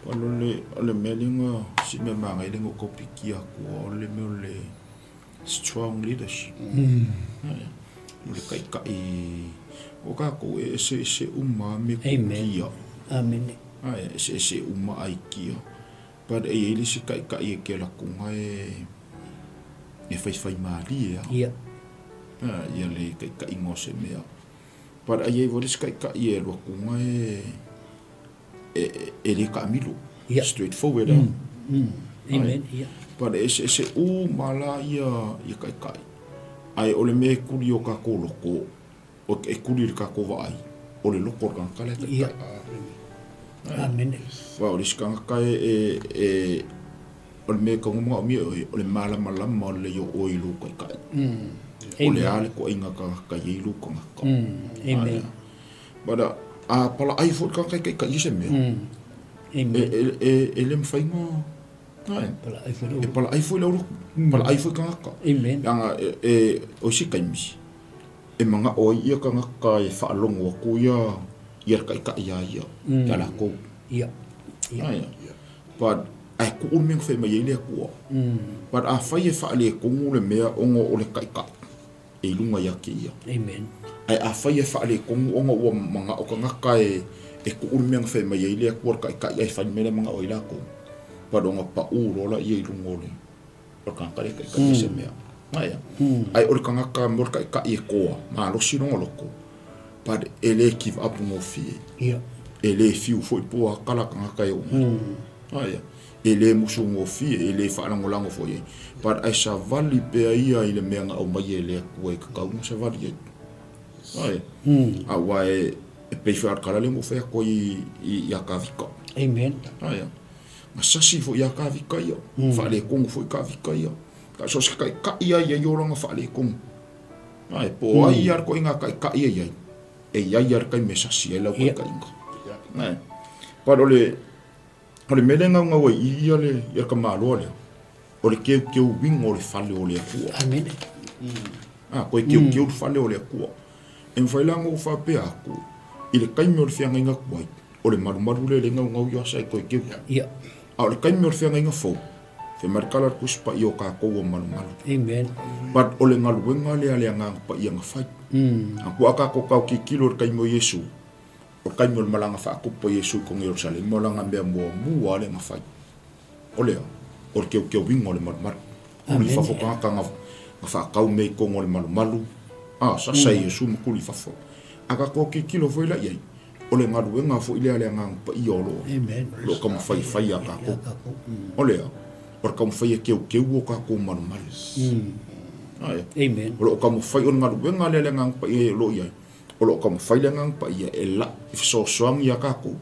O le, o le mea lea na, si mea manaia lea na ou tau pikia atu, o le mea o le strong leadership. O le taitai, o tatou e eseese uma lava mea Amen. Amene. Ae, eseese uma aikia. But e i ai le isi taitai e te alu atu e e faifai malie lava. Ia. Ia le taitaiga o se mea. But e i ai foi le isi taitai e alu atu e e le taamilo. Ia. Straight forward lava. Amen. Ia. But e eseese uma la ia taitai. Ae o le mea e tuli i o tatou loko, E kuli i le tatou vaai, o le loko o le tagata lea e taitai. Amene. Aua o le isi tagata e, e, o le mea e tatau ona manaomia e oe, o le malamalama lelei o oe i lou taitai. O le a le toaiga tagata e i ai lou tagata. Amen. But a palaai foi le tagata e taitai i se mea, e, e le mafai ona E palaai foi lou loto, palaai foi tagata. Amen. Leaga e, e, o isi taimi, e manao ai ia tagata e faalogo atu ia ia le taitai iā ia, ia latou. Ia. Ia. But ae tuu le mea na fai mai ai le Atua. But afai e faaletonu le mea ona o le taitai e i luga ia te ia. Amen. Ae afai e faaletonu ona ua manao tagata e e tuu le mea na fai mai ai le Atua le taitai ae fai le mea lea e manao ai latou. But ona pau loa laia i luga o le o le tagata lea e taitai i se mea. Ae, ae o le tagata mo le taitai e toa, malosi lona loto, but e le give up gofie. Ia. E le fiu foi po o a tala tagata e oo mai. Ae, e le musu gofie, e le faalagolago foi i ai. But ae savali pea ia i le mea na aumai e le Atua e tatau ona savali ai. Ae, aua e. E pei foi a le tala lea na ou fai atu ai ia Kavika. Amen. Aia. Na sasi foi ia Kavika ia. Faaletonu foi Kavika ia. So se taitai lava ia i olaga faaletonu. Ae, po o ai lava le ituaiga taitai e i ai, e i ai lava le taimi e sasi ai lau taitaiga. Ae, but o le, o le mea lea e naunau ai i i ia le, ia le tamaloa lea, o le keukeuina o le fale o le Atua. Amene. A, toe keukeu le fale o le Atua. E mafai la ona ou faapea atu, i le taimi o le feagaiga tuai, o le malumalu lea e le naunau i asa e toe keukeu. Ia. A o le taimi o le feagaiga fou, fai mai le tala a le Tusi Paia o tatou ua malumalu. Amen. But o le galuega lea a le Agaga Paia na fai. A kua tatou tau tilotilo i le taimi o Iesu, o le taimi o le malaga faatupu a Iesu i totonu o Ierusalema, o lana mea muamua lava lea na fai, o le a? O le keukeuina o le malumalu. Tuli i fafo tagata na faatau mea i totonu o le malumalu, a, sasa Iesu ma tuli i fafo. A tatou tilotilo foi la i ai, o le galuega foi lea a le Agaga Paia o lo o taumafai e fai ia tatou. O le a? O le taumafai e keukeu o tatou malumalu. Amen. O lo o taumafai, o le galuega lea a le Agaga Paia o lo o i ai, o lo o taumafai le Agaga Paia e la, e fesoasoani iā tatou,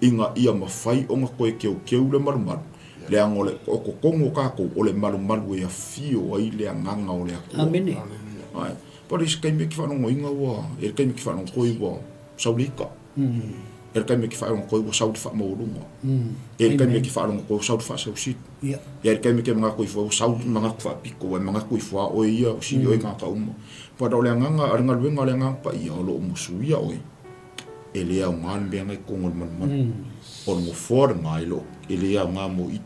ina ia mafai ona toe keukeu le malumalu, leaga o le o totonu o tatou, o le malumalu e afio ai le Agaga o le Atua. Amene. Ae, but i se taimi e te faalogoina ua, i le taimi e te faalogo koe ua sau le ika. E le taimi e te faalogo koe ua sau le faamaualuga. E le taimi e te faalogo koe ua sau le faasausili. Ia. E le taimi e te manatu ifo ai ua sau le manatu faapito, ua e manatu ifo lava oe ia, ua sili oe i tagata uma. But o le agaga, o le galuega a le Agaga Paia, o lo o musuia oe, e le aoga le mea lena i totonu o le malumalu. O le nofoa lena e le o, e le aoga mo i.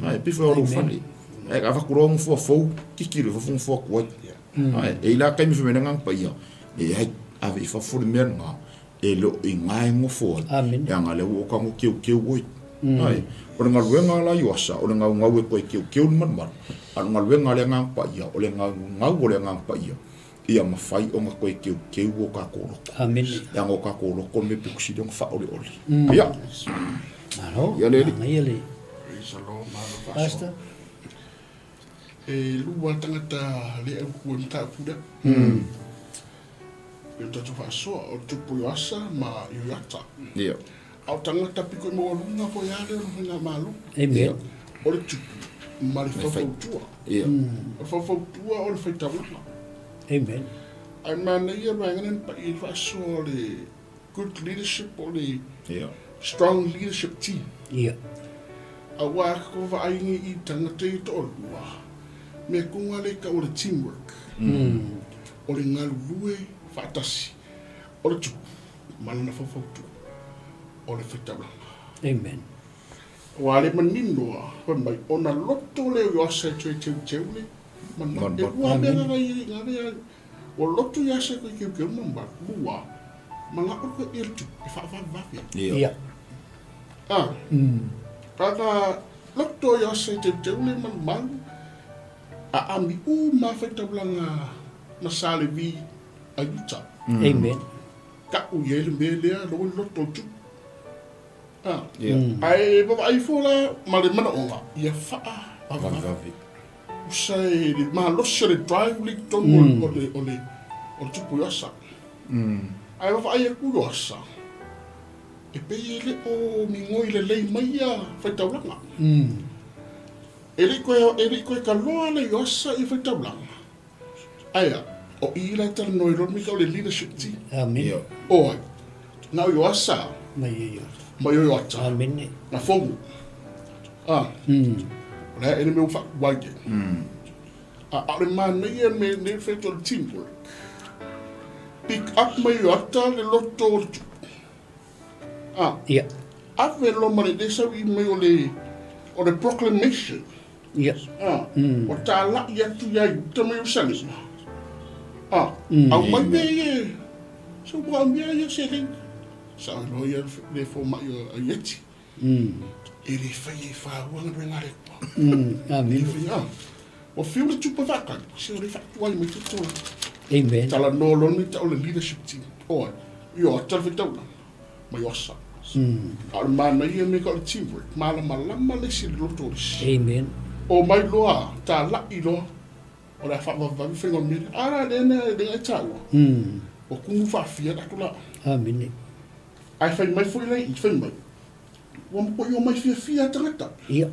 Ae, e pei foi o lou fale. Ae avatu loa nofoa fou, kiki loa i fafo nofoa tuai. Ae, e i ai la taimi fai mai le Agaga Paia, leai, ave i fafo le mea lena, e le o i ina e nofo ai, leaga lea ua ou tago keukeu oe. Ae, o le galuega la i Asa, o le gaugau e toe keukeu le malumalu, a o le galuega a le Agaga Paia, o le gaugau o le Agaga Paia, ia mafai ona toe keukeu o tatou loto. Leaga o tatou loto le mea pito sili ona faaoleole. Ia. Malo, Ia le alii. manaia le Praise the Lord, malo faasoa. Pastor. E lua tagata le autu ai mataupu lea. E o tatou faasoa, o le tupu Ioasa ma Ioiata. Ia. A o tagata piko i maualuga foi lava lea o le faigamalo. Amen. O le tupu ma le faufautua. Ia. O le faufautua o le faitaulaga. Amen. Ae manaia le vaega lea na pai ai le faasoa o le good leadership o le Ia. strong leadership team. Ia. Aua ko vaai nei i tagata ia toalua, mea koga le tau o le teamwork. O le galulue faatasi, o le tupu ma lana faufautua, o le faitaulaga. Amen. Aua le manino a, fai mai, ona loto lea o Ioasa e toe teuteu le mana. E lua mea na i ai, Ua loto ia se koe keukeu ma lua, manao koe ia le tupu e faavavevave. Ia. A. Ana loto ia se teuteu le malumalu, a ami uma faitaulaga ma Sa Levi a Iuta. Amen. Tau i ai le mea lea, loa le loto o le tupu. A. Ae vaavaai ifo la ma le manaoga, ia faavavevave. Usa e le malosi o le drive le i totonu o le, o le, o le tupu Ioasa. Ae vaavaai atu Ioasa, e pei e le o migoi lelei mai ia faitaulaga. E le i koe, e le i koe kaloa le Ioasa i faitaulaga. Ae a, o i la e talanoa i loa le mea o le leadership team. Amene. Ia. O ai, na o Ioasa, Mai e Ioata. mai o Ioata. Amene. Na fogu. A. O le a ele mea ua faakuai ai. A, a o le manaia me le whai o le teamwork. Pick up mai Ioata le loto o le tupu. A. Ia. Ave loa ma le le sau i mai o le, o le proclamation. Ia. A, ua talai atu ia Iuta ma Ierusalema. A, aumai mea ia e, se ua mea ia seleni. Sa loa ia le fomai o Ieti. E le fai e whāua galuega a le Atua. Amene. E le fai, a, ua fiu le tupe faatali, se o le faatuai mai te tolu. Amen. Talanoa loa le mea o le leadership team. Oe, Ioata le faitaulaga, ma Ioasa. A o le manaia mea ka o le teamwork, malamalama le isi i le loto o le isi. Amen. O mai loa, talai loa, o le a faavavevave faiga o le mea lea. A la lea na e taua, ua kumu faafia le atu la. Amene. Ae fai mai foi la i fai mai, ua matuai omai fiafia tagata. Ia.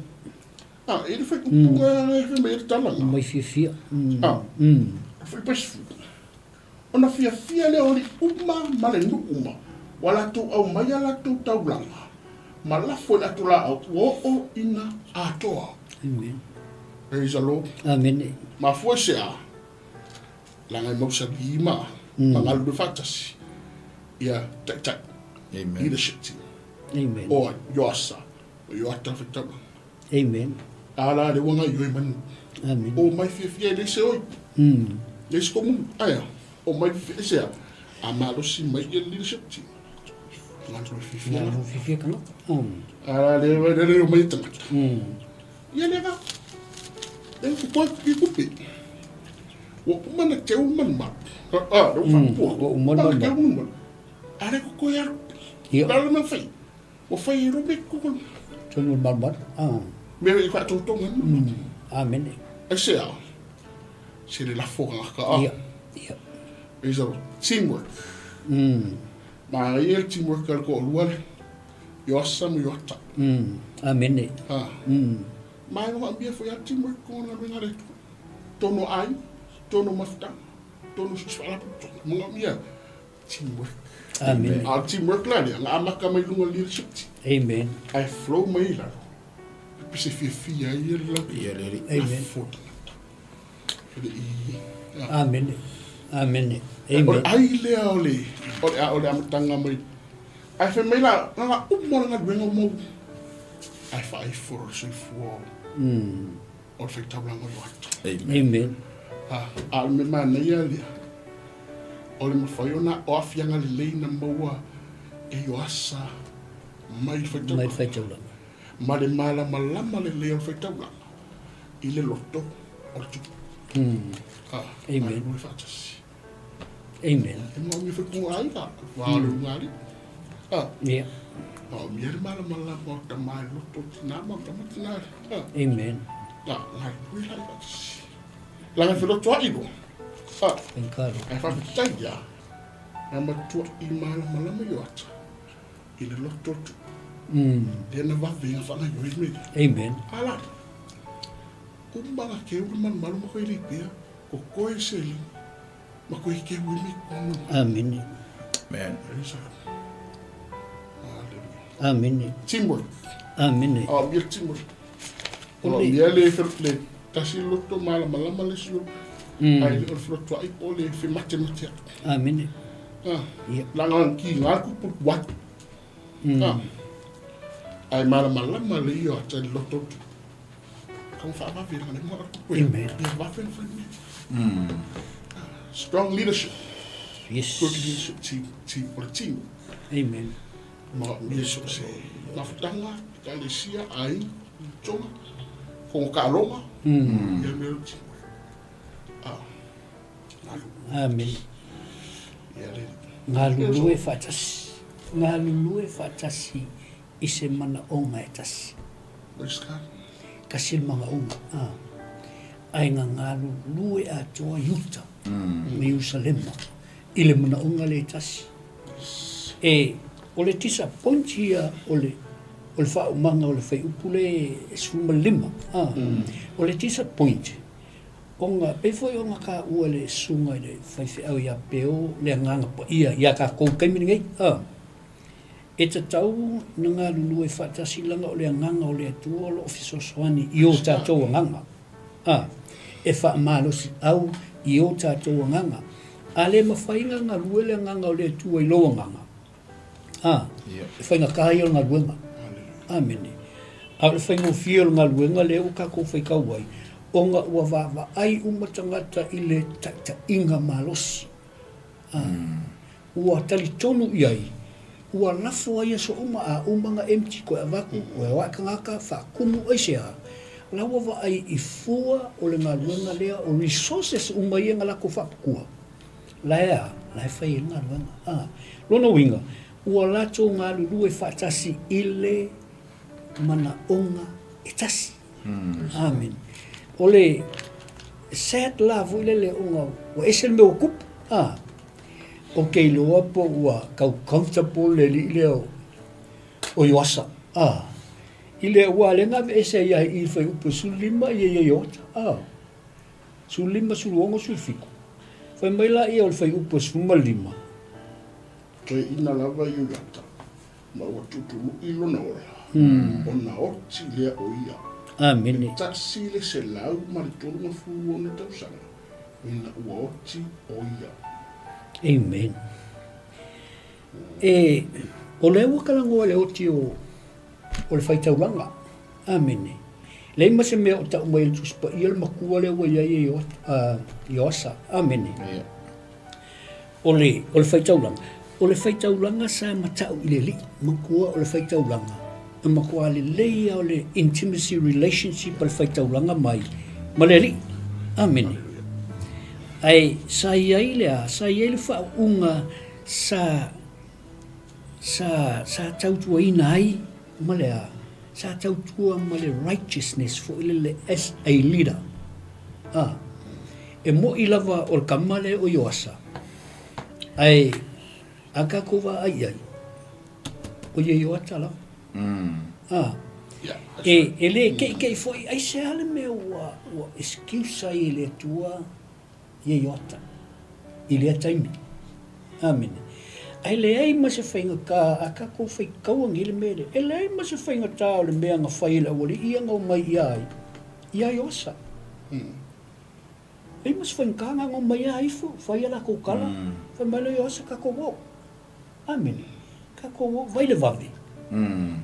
A, e le fai upu e fai mai ai le tala na. Omai fiafia. A, fai paisifu. Ona fiafia lea o alii uma ma le nuu uma, ua latou aumai a latou taulaga ma lafo i le atulaau ua oo ina atoa. Amen. Praise the Lord. Amene. Mafua i se a? Leaga e mausali ma ma galulue faatasi ia taitai. Amen. Leadership team. Amen. O ai, Ioasa, o Ioata le faitaulaga. Amen. A la le ua gaoioi mai nuu. Amen. O mai fiafia e leai se oi. Leai se komunu. Aea, o mai fiafia e se a? A malosi mai ia le leadership team. Galulue fiafia la. Galulue fiafia tagata. A la le le le o mai tagata. Ia le va. Le ku koe i kupe. Ua uma na teu le malumalu. A, le ua faapua. Ua uma le malumalu. Teu le malumalu. A le ku koe alu. Ia. La le mea fai. Ua fai e robe ku koe. Tonu le malumalu. A. Mea i faatotoga. Amene. Ai se a. Se le lafo ka a. Ia. Ia. Praise the Lord. Teamwork. Ma ia le teamwork a le toalua le. Ioasa ma Ioata. Amene. A. Ma e manaomia foi a teamwork ko na galuega a le Atua. Tono aiga, tono mafutaga, tono so o se faalapotopotoga. Manaomia teamwork. Amene. A o le teamwork la lea, na amata mai luga o le leadership team. Amen. Ae flow mai i lalo. E pese fiafia ai ia le latou. Ia le alii. Amen. Lafo tagata. E le i, a. Amene. Amene. O le Amen. ai lea o le, o le, o le amataga mai. Ae fai mai la, na ona uma o le galuega ua maua. Ae faaifo le soifua o, o le faitaulaga o Ioata. Amen. Amen. A, a o le mea manaia lea, o le mafai ona o aafiaga lelei na maua e Ioasa mai le Mai faitaulaga. le faitaulaga. Ma le malamalama lelei o le faitaulaga i le loto o le tupu. A, Amen. galulue faatasi. Amen. E manaomia foi ko aiga, wā o le unga alii. A, Ia. manaomia le malamalama o tama i loto o tina ma o tama tina. A, Amen. na, galulue la i faatasi. Laga e felotoa'i loa. A, Thank God. ae faafetai ia, na matua'i malamalama Ioata i le loto o le tupu. Lea na vave na faagaoioi le mea lea. Amen. A la, uma na keu le malumalu ma koe lipea, kokoe seleni, ma koe keu ai me kono. Amene. Amen. Praise the Lord. Hallelujah. Amene. Teamwork. Amene. A mia le teamwork. O O le- mia le le tasi loto malamalama le si o. Ai le o le felotoa'i po o le fematemate atu. Amene. Ah, Ia. laga ki ngā kupu watu. Ah. Ai malamalama le ia ata i le loto tu. Ka mo whaavave la le mua kupu e. Amen. Ia vave na whai mea. Strong leadership. Yes. Good leadership team, team, o le team. Amen. Ma mea so se mafutaga, ekalesia, aiga, tonga, kongo kaaloga, ia mea o le teamwork. Ah, galu. Amen. Ia le. Galulue faatasi. Galulue faatasi i se manaoga e tasi. Praise God. Tasi le manaoga. Ah. Ae na galulue atoa Iuta ma Ierusalema i le manaoga lea e tasi. E, o le disappoint ia o le, o le faaumaga o le fuaiupu lea e 15. Ah. O le disappoint, ona, pei foi ona taua e le susuga i le faifeau ia Peo le Agaga Paia ia tatou i le taimi lenei. Ah. E tatau ona galulue faatasi leaga o le Agaga o le Atua o lo o fesoasoani i o tatou agaga. A, e faamalosiau i o tatou agaga. A le mafai ona galue le Agaga o le Atua i lou agaga, a, e faigata ia o le galuega. Amene. A o le faigofie o le galuega lea ua tatou faitau ai, ona ua vaavaai uma tagata i le taitaiga malosi. A, Ua talitonu i ai, ua lafo ai aso uma a uma na empty koe avatu, ua o ae tagata, faatumu aisea, la ua vaai i fua o le galuega lea, o resources uma ia na latou faaputua, la e a, la e fai ai le galuega. A, lona uiga, ua latou galulue faatasi i le manaoga e tasi. Amen. O le sad la foi lele ona ua ese le mea ua tupu, a. Ou te iloa po ua tau comfortable le alii lea o Ioasa, a, i le aua lea na aveese ai lava i i le fuaiupu e 15 ia Ioata, a, 15, 16, 17. Fai mai laia o le fuaiupu e 15. Toeaina lava Ioata, ma ua tuutunu'i lona ola, ona oti lea o ia. Amene. E 136 tausaga ina ua oti o ia. Amen. E, o lea ua talanoa i le oti o, o le faitaulaga. Amene. Leai ma se mea o tau mai e le Tusi Paia le matua lea ua i ai e Ioasa. Amene. Yeah. O le, o le faitaulaga. O le faitaulaga sa matau i le alii, matua o le faitaulaga. E matua lelei lava o le intimacy relationship a le faitaulaga mai ma le alii. Amene. Ae sa i ai le a? Sa i ai le faauuga sa sa sa tautuaina ai ma le a? Sa tautua ma le righteousness foi lele as a leader. A. E mo'i lava o le kama lea o Ioasa, ae a tatou vaai i ai, o ia Ioata lava. A, e, e le keʻikeʻi foi, aisea le mea ua, ua excuse ai e le Atua ia Ioata i lea taimi. Amene. Ae leai ma se faigata a tatou faitaua nei le mea lea. E leai ma se faigata o le mea na fai e le aualii ia na omai ia ai, ia Ioasa. Leai ma se faigata na ona omai lava ifo, fai a latou tala, fai mai lea, Ioasa tatou o. Amene. Tatou o, vai le vave.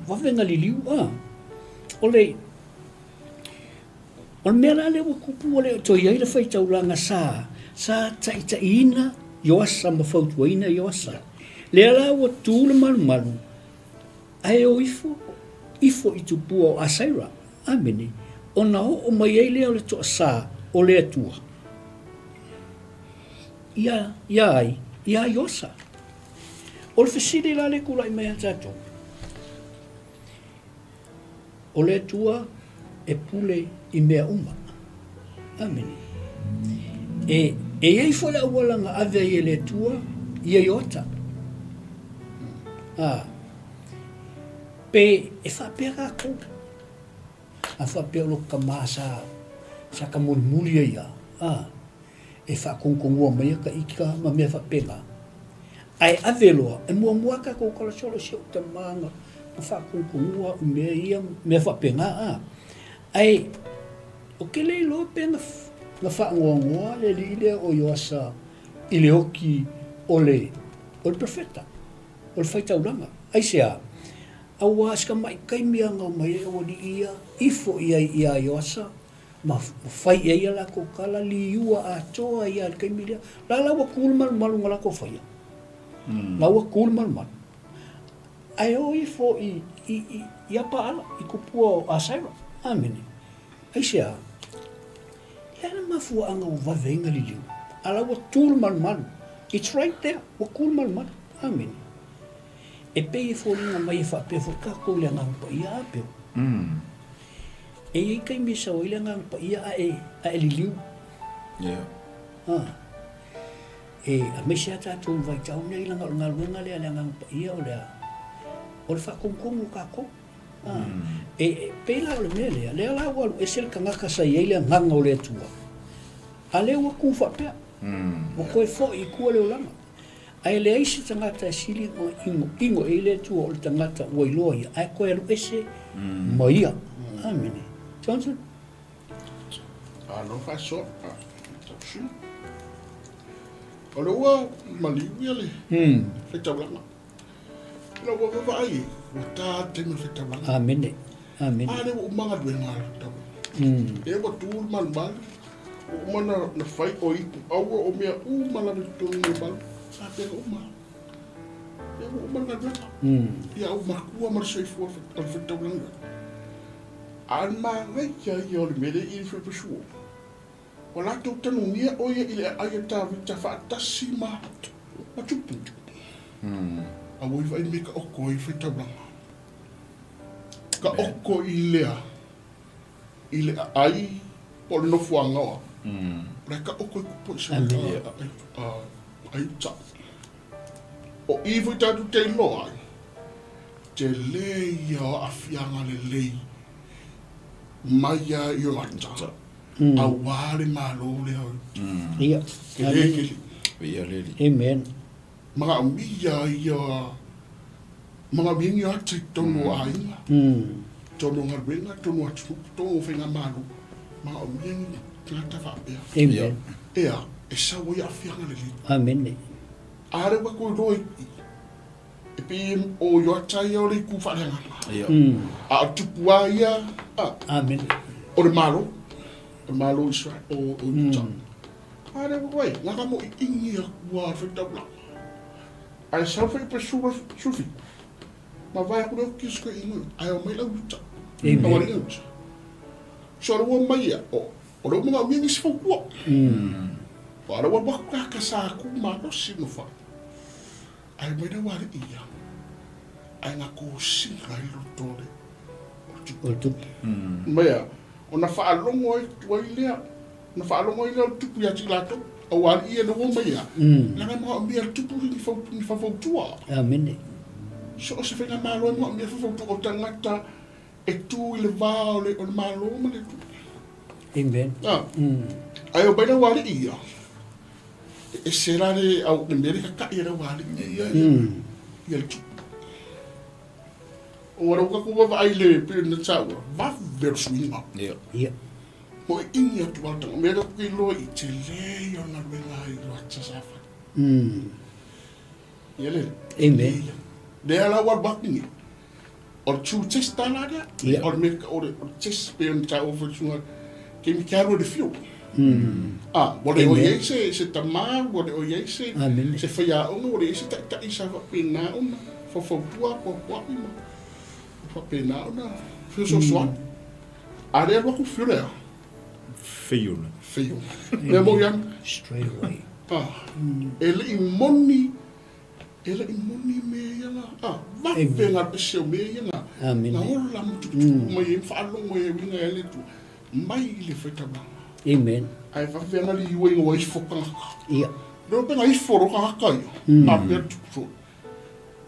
Vave na liliu, a. O le, o le mea la lea ua tupu ua le o toe i ai le faitaulaga sa, sa taitaiina Ioasa ma fautuaina Ioasa. Lea la ua tu le malumalu, Ae o ifo, ifo i tupua o Asaira. Amene. Ona oo mai ai lea o le toasā o le Atua ia, ia ai, iā Iosa. O le fesili la lea e tulai mai ia tatou, o le Atua e pule i mea uma. Amene. E, e i ai foi le auala na ave ai e le Atua ia Ioata. A, pe e faapea tatou, a faapea o lota tama sa, sa ta mulimuli ai ia, a, e faatonutonu mai ata ita ma mea faapena. Ae ave loa, e muamua lava tatou tala solo si ou tama na, na faatonutonu au i mea ia, mea faapena, a. Ae, ou te le iloa pe na, na faanoanoa le alii lea o Ioasa i le oti o le, o le perofeta, o le faitaulaga. Aisea? Aua si tamai taimi lava na omai ai aualii ia, ifo i ai iā Ioasa, ma fai i ai a latou tala, liua atoa ai lava i le taimi lea. La la ua tu le malumalu na latou faia. La ua tu le malumalu. Ae o ifo i, i, i, iā Paala, i kupua o Asaira. Amene. Aisea? Le a le mafuaaga ua vave ai na liliu? A la ua tu le malumalu. It's right there. Ua tu le malumalu. Amene. E pei e foliga mai e faapea foi tatou i le Agaga Paia a peo. E i ai taimi e sau ai le Agaga Paia a e, a e liliu. Yeah. Ah. E aemaise lava tatou i le vaitau nei leaga o le galuega lea a le Agaga Paia o le a? O le faatonutonu o tatou. A, e, e pei la o le mea lea, lea la ua alu ese le tagata sa i ai le Agaga o le Atua, a lea ua tu faapea, ua toe foi i tua le olaga. Ae leai se tagata e sili ona inoino i ai le Atua o le tagata ua iloa ia, ae toe alu ese ma ia. Amene. Johnson? Alo faasoa. O le ua maliu ia le faitaulaga. Ina ua vaavaai e, ua ta le taimi o le faitaulaga. Amene. Amene. A lea ua uma galuega a le taulaga. Lea ua tu le malumalu, ua uma na, na fai o ipu aua o mea uma lava i totonu o le malu, sa pea uma. Lea ua uma le galuega. Ia ua matua ma le soifua o le faitaulaga. A o le manaia ia o le mea lea i le Filipusuo, Ua latou tanugia ʻo ia i le aʻai a Tavita faatasi ma ma Tupu. A ua iwa ai me ka oko i faitaulaga. Ka oko i lea, i le aʻai po o le nofoaga oa. O la e ka oko i kupu i sa aʻai uta. O i foi tatou te iloa ai, tele ia o aafiaga lelei mai lava i Ata aua le Malo lea o Ia. Tele tele. Ia le alii. Amen. Manaomia ia manaomia ni ata i totonu o aiga, totonu o galuega, totonu o atunuu, totonu o faigamalo, manaomia ni tagata faapea. Amen. Ea, e sau ai aafiaga lelei. Amene. A lea ua toe iloa i e pei o Ioata ia o le itu faaleagaga. Ia. A o le tupu lava ia, a, Amene. o le Malo, o le Malo o Israel, o o Iuta. A lea ua ai, na ka mo i ingi aku a le taulaga. Ae sau fai pe sura sufi. Ma vai aku leo kisko ingi, ae o mai lau Iuta. Amen. Au alii Iuta. So le ua mai ia, o o le uma manaomia nisi fautua. O le ua alu aku ka sa ku malosi no fai. Ae mai lau alii ia, ae na kosina ai loto o le O le tupu. Mai a, ona faalogo ai atu ai lea, ona faalogo ai lea o le tupu ia te i latou, aua alii ia le ua mai ia, leaga e manaomia e le tupu ni fau, ni faufautua. Amene. So o se faigamalo e manaomia faufautua o tagata e tu i le va o le, o le Malo ma le atunuu. Amen. A, ae o mai lau alii ia, e ese la le, au, le mea le kakaʻi e lau alii ia, ia le tupu. O lau tatou vaavaai i le pei ona taua, vave o le suiga. Ia. Ia. Mo e ʻimi atu lava le tagata. Mea lea ou te iloa i tele ia o le galuega i Loata sa fai. Ia le. Amen. Ia. Lea la ua alu atu nei. O le true test la lea. Ia. O le mea, o le, o le test pei ona taua foi le suiga, taimi te alu e le fiu. A, ua le o i ai se, se tama, ua le o i ai se, Amene. se faiaoga, ua le i ai se taitai sa faapena ona faufautua apoapoai ma faapena ona fesoasoani. A le alu atu fiu lea. Feiola. Feiola. Mea moni ana. Straight away. A, e le i moni, e le i moni mea ia na, a, vave galu ese o mea ia na, Amene. na ola ma tuputupu mai ai ma faalogo ai e uiga ia le Atua, mai i le faitaulaga. Amen. Ae vave ana liua ina ua ifo tagata. Ia. Leo pe na ifo loa tagata ia, a pea le tupu foi.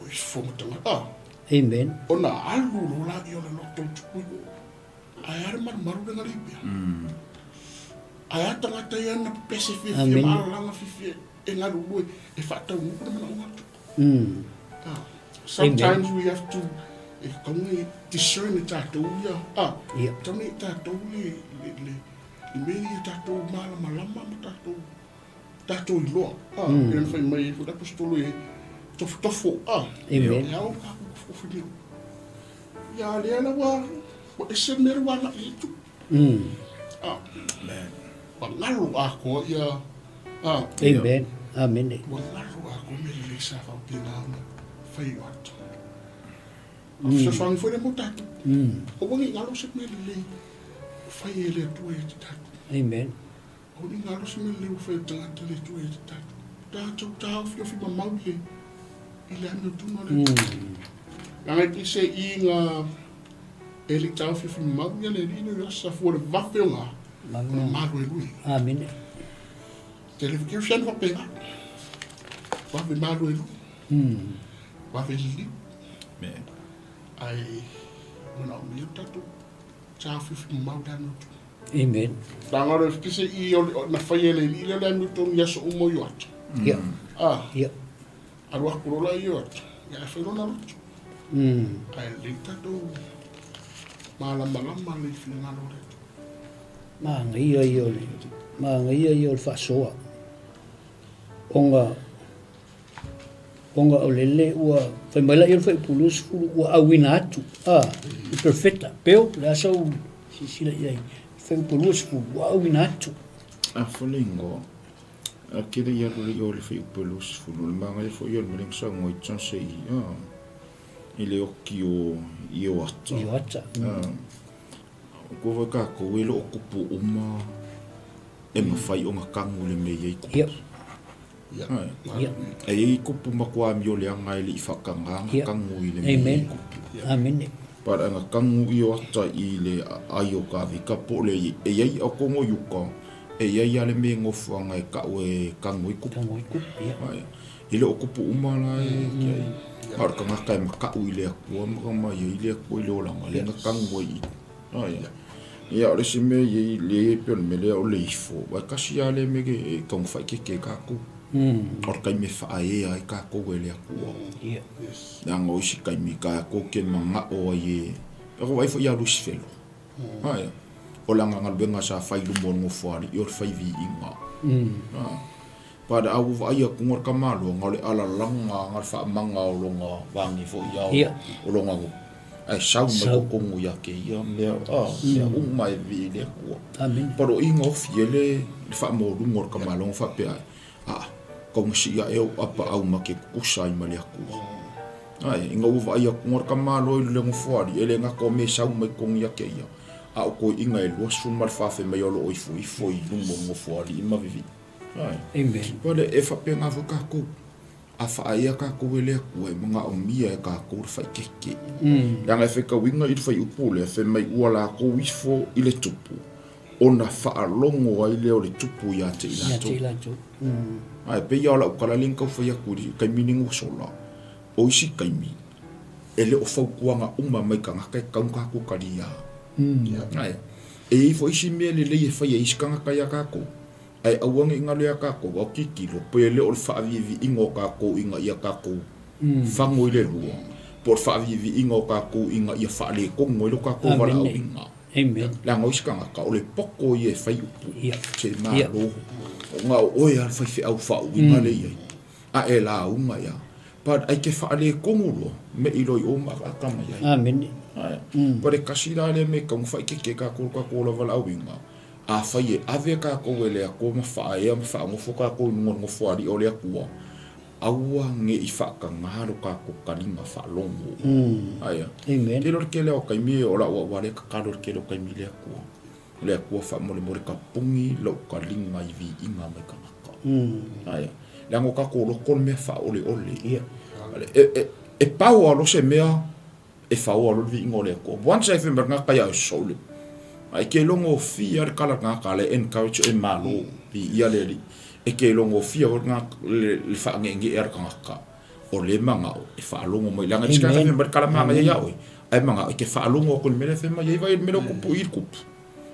Ua ifo ma tagata, a. Amen. Ona alu loa laia o le loto i tupu i o. Ae a le malumalu le galei pea. Ae a tagata ia na pepese fiafia ma alalaga fiafia e galulue e faataunuu le manaoga atu. Sometimes we have to e tatau ona discern e tatou ia, Ia. tatau ona i tatou le le le le mea ia tatou malamalama ma tatou tatou iloa. E ona fai mai ai foi le Aposetolo e tofotofo, Amen. E ao ona tatou tofotofo i mea uma. Ia lea la ua ua ese le mea lea ua agai i ai Tupu. Ua galo atoa ia, Amen. Amene. Ua galo atoa mea lelei sa faapena ona fai o atu. A fesoasoani foi lea mo tatou. Aua ne i galo se mea lelei ua fai e le Atua ia te tatou. Amen. Aua ne i galo se mea lelei ua fai e le tagata le Atua ia te tatou. Tatou taofiofi mamau i le i le amiotonu a le Atua. Leaga e pei se iga e le i taofiofi mamau ia le alii lea o Ioasa fua le vave o ga ona maluelue. Amene. Te le Keriseano faapena. Vave maluelue. Vave liliu. Ae manaomia lo tatou taofiofi mamau i le amiotonu. Amen. Leaga o le pise i o le, na fai e le alii lea le amiotonu i aso uma o Ioata. Ia. A. Ia. Alu atu loa la Ioata, ia ae fai lona loto. Ae lelei tatou malamalama le finagalo o le Atua. Manaia ia o le, manaia ia o le faasoa. Ona, ona o lele ua, fai mai la ia o le fuaiupu 20 ua auina atu, a, i perofeta, peo, o le a sau silasila i ai, fuaiupu 20 ua auina atu. A foliga, a kele i alu le i o le fuaiupu 20, o le manaia foi ia o le mea lea na saunoa ai Johnson i, a, i le oki o Ioata. Ioata. A, o koa foi kākou e le o kupu uma e mawhai o ngā kangu le mea i ai kupu. Ia. Ai. Ia. E i ai kupu matua amio leaga e le i whakangā ngā Ia. kangu i le mea i ai Amen. kupu. Amene. But a ngā kangu i o ata i le ai o ka vika po le e i ai o kongo i uka, e i ai a le mea ngofuanga e kau e kangu i kupu. Kangu i kupu, ia. Ai. E le o kupu uma la e kia i. A o le tagata e makaʻu i le Atua ma mai ai le Atua i le olaga, lea na tanu ai i. Aia. Ia, o le isi mea i ai, le i pei o le mea lea o le ifo, aua e tasi lava lea mea e taumafai keke ai tatou. O le taimi e faaea ai tatou e le Atua. Leaga o isi taimi tatou te manao ai e, e vaai foi ia Lusifelo. Ae, o lana galuega sa fai i luma o le Nofoalii o le fai viiga. But a ua vaai atu le tamaloa o le alalaga na le faamaga o lona vagi foi ia o lona nuu. Ae sau mai totonu ia te ia mea mea uma e vii i le Atua. But o i na ofi ai le faamaualuga o le tamaloa faapea ai, aa, kau na sii ae ou apaau ma ke kukusa ai ma le Atua. Ae, ina ua vaai atu le tamaloa i le Nofoalii, e le gata o mea e sau mai totonu ia te ia, a o toeaiina e 24 fai mai o lo o ifoifo i luma o Nofoalii ma vivii. Amen. Wale, e faapena foi tatou. A faaea tatou e le Atua, e manaomia e tatou le faikeke. Leaga e faitauina i le fuaiupu lea, fai mai ua latou ifo i le tupu, ona faalogo ai lea o le tupu ia te i latou. Ae pei lava o lau tala lea na tau fai atu i le taimi lenei ua sola, o isi taimi, e le o fautuaga uma mai tagata e tatau ona tatou talia. Ae, e i ai foi isi mea lelei e fai e isi tagata ia tatou. Ae aua ne i galo iā tatou, a o tilotilo, pe le o le faaviiviiga o tatou ina ia tatou fago i le lua, po o le faaviiviiga o tatou ina ia faaletonu ai lo tatou valaauina. Leaga o isi tagata, o le poto ia e fai upu, se malo, na o oe lava le faifeau faauuina lea e i ai, a e lauga ia, but ai te faaletonu loa, me i loa i o ma akaaka mai ai. But e tasi la lea mea e tatau ona faaeteete tatou i lo tatou ola valaauina, Afai e ave tatou e le Atua ma faaea ma faanofo tatou i luga o le nofoalii o le Atua, aua ne i faatagā lo tatou taliga faalogo. Aia. Amen. Tele o le tele o taimi o lau au lea tatalo i le tele o taimi i le Atua. O le Atua faamolemole tapuni lou taliga i viiga mai tagata. Aia. Leaga o tatou loto le mea faaoleole. Ia. E, e, e pau lava loa se mea e faoa loa le viiga o le Atua. Once ai fai mai le tagata ia sole. Ae ke logofie lava le kala tagata le encourage e malo viia le Alii. E ke logofie foi le le faangeengee a le tagata o le manao e faalogo mai. Leaga e fai mai le kala manaia ia oe, ae manao e te faalogo atu i le mea lea e fai mai ai. Vaai i le mea lea o kupu i le kupu.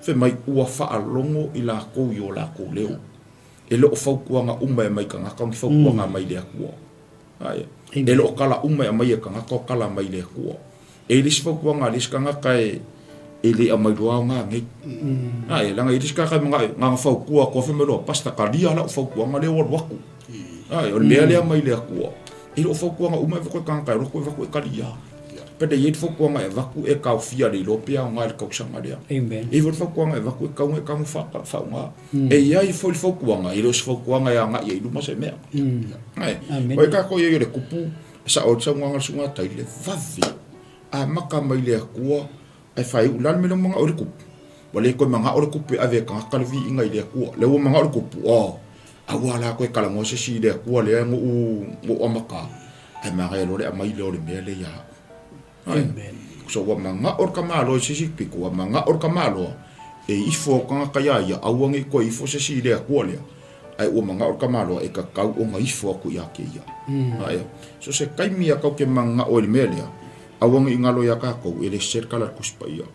Fai mai ua faalogo i latou i o latou leo. E le o fautuaga uma e aumai i tagata o ni fautuaga mai le Atua. Ae, e le o tala uma e aumai e tagata o tala mai le Atua. E i ai le isi fautuaga a le isi tagata e, e le aumai loa aoga nei. Ae, leaga e i ai le isi tagata e manao, na ona fautua atu lava fai mai loa, Pastor, talia lau fautuaga lea ua alu atu. Ae, o le mea lea mai le Atua, e le o fautuaga uma e avatu e tagata e alu atu e avatu e talia. Pe le i ai le fautuaga e avatu e taofia le iloa pe aoga i le tausaga lea. E i ai foi le fautuaga e avatu e tatau ona e tago faaaoga. E i ai foi le fautuaga, e le o se fautuaga e agai ai i luma se mea. Ae, o tatou i ai o le kupu, e sao ai le saunoaga a le Susuga Tai, le vave, amata mai le Atua, ae faaiu, o le a le mea lea ua manao ai le kupu? Ua le toe manao le kupu e ave e tagata le viiga i le Atua. Lea ua manao le kupu, oh, aua la toe talanoa se isi i le Atua lea na ou amata, ae manaia loa le aumai lea o le mea lea ia au. Amen. So ua manao le tamaloa i se isi pito, ua manao le tamaloa e ifo au tagata ia ia, aua nei toe ifo se isi i le Atua lea, ae ua manao le tamaloa e tatau ona ifo atu ia te ia. Ae, so se taimi a tau te manao i le mea lea, aua nei galo ia tatou, e le sese le tala a le Tusi Paia.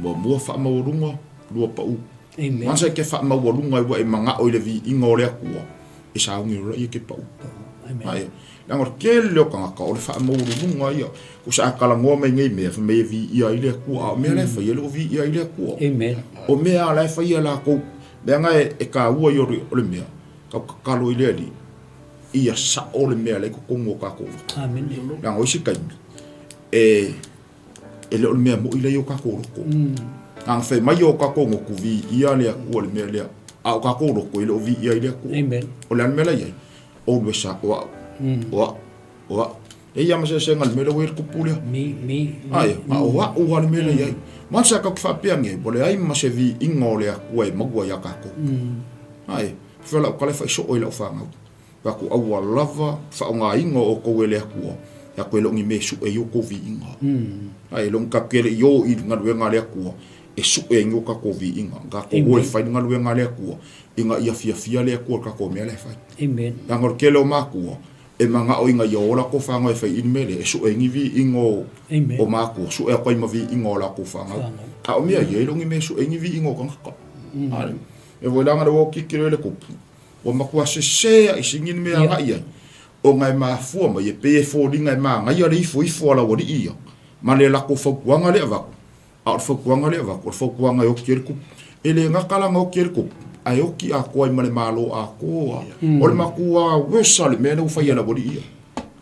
Muamua faamaualuga, lua pau. Amen. Once e te faamaualuga ai ua e manao i le viiga o le Atua, e sauni loa ia ke pau. Amen. Ae, Leaga o le tele o tagata, o le faamaualuluga ia. Tusa a talanoa mai nei mea, fai mai e viia ai le Atua, a o mea la e fai, e le o viia ai le Atua. Amen. O mea lava la e fai e latou, leaga e taua ia o le mea, tau tatalo i le Alii, ia sao le mea la e i totonu o tatou loto. Amen. Leaga o isi taimi, e e le o le mea moi la i o tatou loto. Na ona fai mai o tatou loto, viia le Atua i le mea lea, a o tatou loto e le o viia ai le Atua. Amen. O le a le mea la i ai? Always a, o au, o au, o au. E i ai ma se le mea lea ua i ai le kupu lea. Me, me, me. Ai, a o au lava le mea lea i ai. Once a tatou te faapea nei, ua leai ma se viiga o le Atua e maua ia tatou. Ai, fai lau tala e fai soo i lau fanau. Fai atu, aua lava faaaogaina o outou e le Atua, fai atu e le o ni mea e sue ai outou viiga. Ai, e le o ni tatou te le i o i le galuega a le Atua, e sue ai ni o tatou viiga. Tatou o e fai le galuega a le Atua, ina ia fiafia le Atua i le tatou mea la e fai. Amen. Leaga o le tele o matua, E mana'o ina ia o lakou fānau e fai i le mea lea, e suʻe ai ni viiga o, o mākua, suʻe atu ai ma viiga o lakou fānau. A o mea ia, e le o ni mea e suʻe ai ni viiga o tagata. Mm. E voi langa le ua tilotilo i le kupu, ua matua sesē aʻi sini le mea agaʻi ai, ona e mafua mai e pei e foliga e manaia le ifoifo a lau alii ia, ma le latou fautuaga lea e avatu, A o le fautuaga lea e avatu, o le fautuaga e oti ai le tupu. E le gata la ona oti ai le tupu, ae oti atoa ai ma le Malo atoa. O le matua worse le mea lea ua fai e le aualii ia.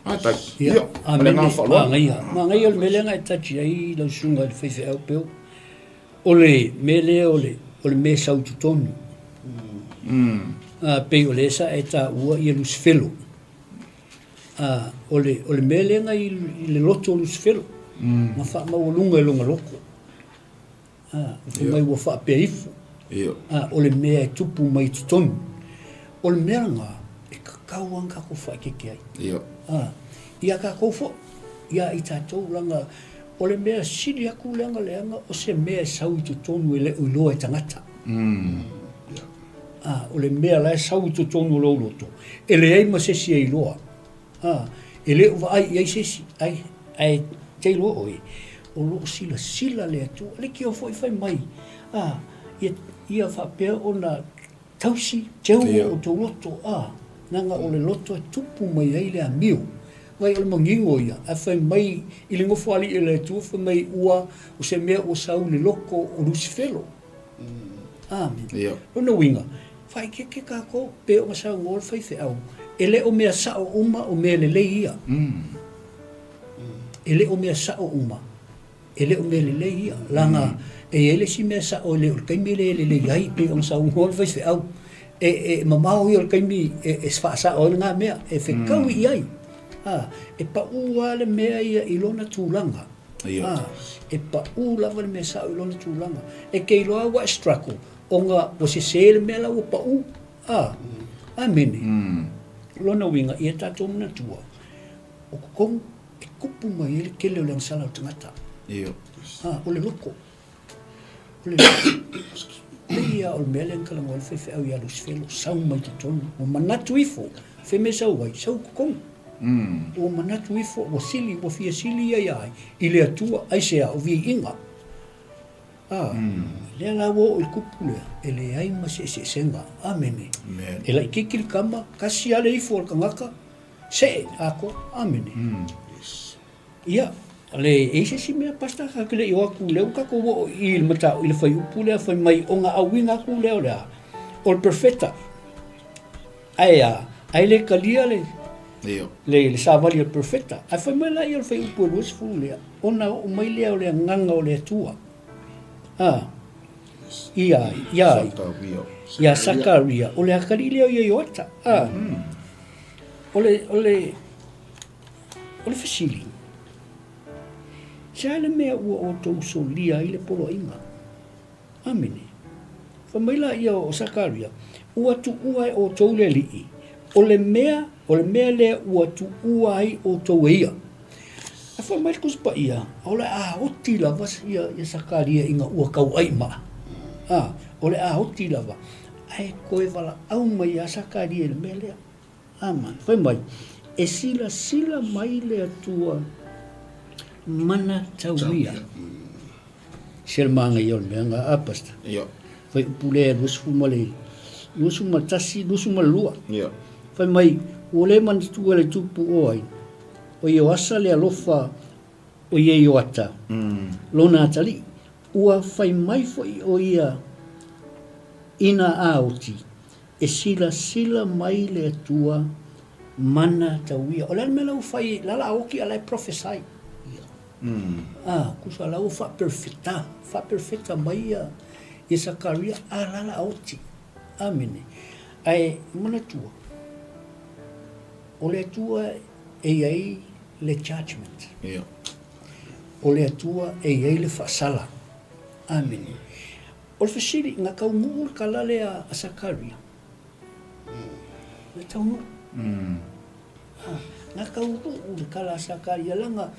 Faafetai. Ia, ma le agaga faaaloalo. Manaia, manaia le mea lea na e touch ai lau susuga i le faifeau Bill. O le mea lea o le, o le mea e sau i totonu. Pei o lea sa e taua ia Lusifelo. A, o le, o le mea lea na i, i le loto o Lusifelo, mm. na faamaualuga i lona loto. A, fai mai ua faapea ifo. Yeah. A, o le mea e tupu mai i totonu. O le mea lena, e tatau lava ona tatou faaeteete ai. Yeah. A, ia tatou foi, ia i tatou leaga, o le mea sili atu lea ona leaga o se mea e sau i totonu e le o iloa e tagata. Mm. Ā, o le mea la e sau i totonu o lou loto, e leai ma se isi e iloa. Ā, e le o vaai i ai se isi, ae, ae te iloa ʻoe, o lo o silasila le Atua. Leitio foi fai mai, ā, ia, ia faapea ona tausi, teu o outou loto, ā, leaga o le loto e tupu mai ai le amio. Vaai, o le manino ia, ae fai mai i le Nofoalii o le Atua, fai mai ua, o se mea ua sau i le loto o Lusifelo. Amene. Ia. Lona uiga, faaeteete tatou, pei ona saunoa le faifeau, e le o mea sao uma o mea lelei ia. E le o mea sao uma, e le o mea lelei ia. Leaga e i ai le isi mea sao e le o le taimi lea e lelei ai, pei ona saunoa le faifeau. E, e mamao ia o le taimi e, e faasao ai lena mea, e fetaui i ai. A, e paʻū lava le mea ia i lona tulaga. Ia. Ā, e paʻū lava le mea sao i lona tulaga. E te iloa ua e struggle, ona ua sesē le mea la ua paʻū. Ā, amene. Lona uiga, ia tatou manatua, o totonu e tupu mai ai le tele o le agasala o le tagata. Ia. Ā, o le loto. O le loto. Pei lava o le mea lea na talanoa ai le faifeau ia Lusifelo, sau mai totonu, ua manatu ifo, fea mea e sau ai, sau i totonu. Ua manatu ifo, ua sili, ua fia sili ia iā ai, i le Atua, aisea, o viiga. A, lea la ua oo i le kupu lea, e leai ma se eseesega. Amene. E laitiiti le tama, tasi lava le ifo o le tagata, see atoa. Amene. Ia, le, e i se isi mea, Pastor, ka te le i o atu, lea ua tatou oo i i le mataupu, i le fuaiupu lea fai mai, ona auina atu lea o le a? O le perfeta. Ae a? Ae le talia le, le, le savali a le perfeta. Ae fai mai laia o le fuaiupu e 20 lea, ona oo mai lea o le agaga o le Atua. A, ia, ia, ia Sakaria, o le atalii lea o Ioata. A, o le, o le, O le fesili, Se a le mea ua outou solia ai le poloaiga? Amene. Fai mai laia o Sakaria, Ua tuua e outou le Alii, o le mea, o le mea lea ua tuua ai outou e ia. Ae fai mai le Tusi Paia, o le a oti lava ia, ia Sakaria ina ua tauai maa. A, o le a oti lava. Ae toe valaau mai ia Sakaria i le mea lea. Amen. Fai mai, e silasila mai le Atua mana tauia. Se le manaia o le mea nga a pastor. Ia. Fai upu lea 20 ma le 21, 22. Ia. Fai mai, ua le manatua le tupu o ai, o Ioasa le alofa o Ieioata, lona atalii, ua fai mai foi o ia ina a oti, E silasila mai le Atua mana tauia. O le a le mea la ua fai, la la oti a la e prophesy. Ah, kusa la ua faaperfeta, faaperfeta mai ia, ia Sakaria, a la la oti. Amene. Ae manatua, o le Atua e i ai le judgment. Ia. O le Atua e i ai le faasala. Amene. O le fesili, na taunuu le tala lea a Sakaria? Na taunuu. Ah, na taunuu le tala a Sakaria, leaga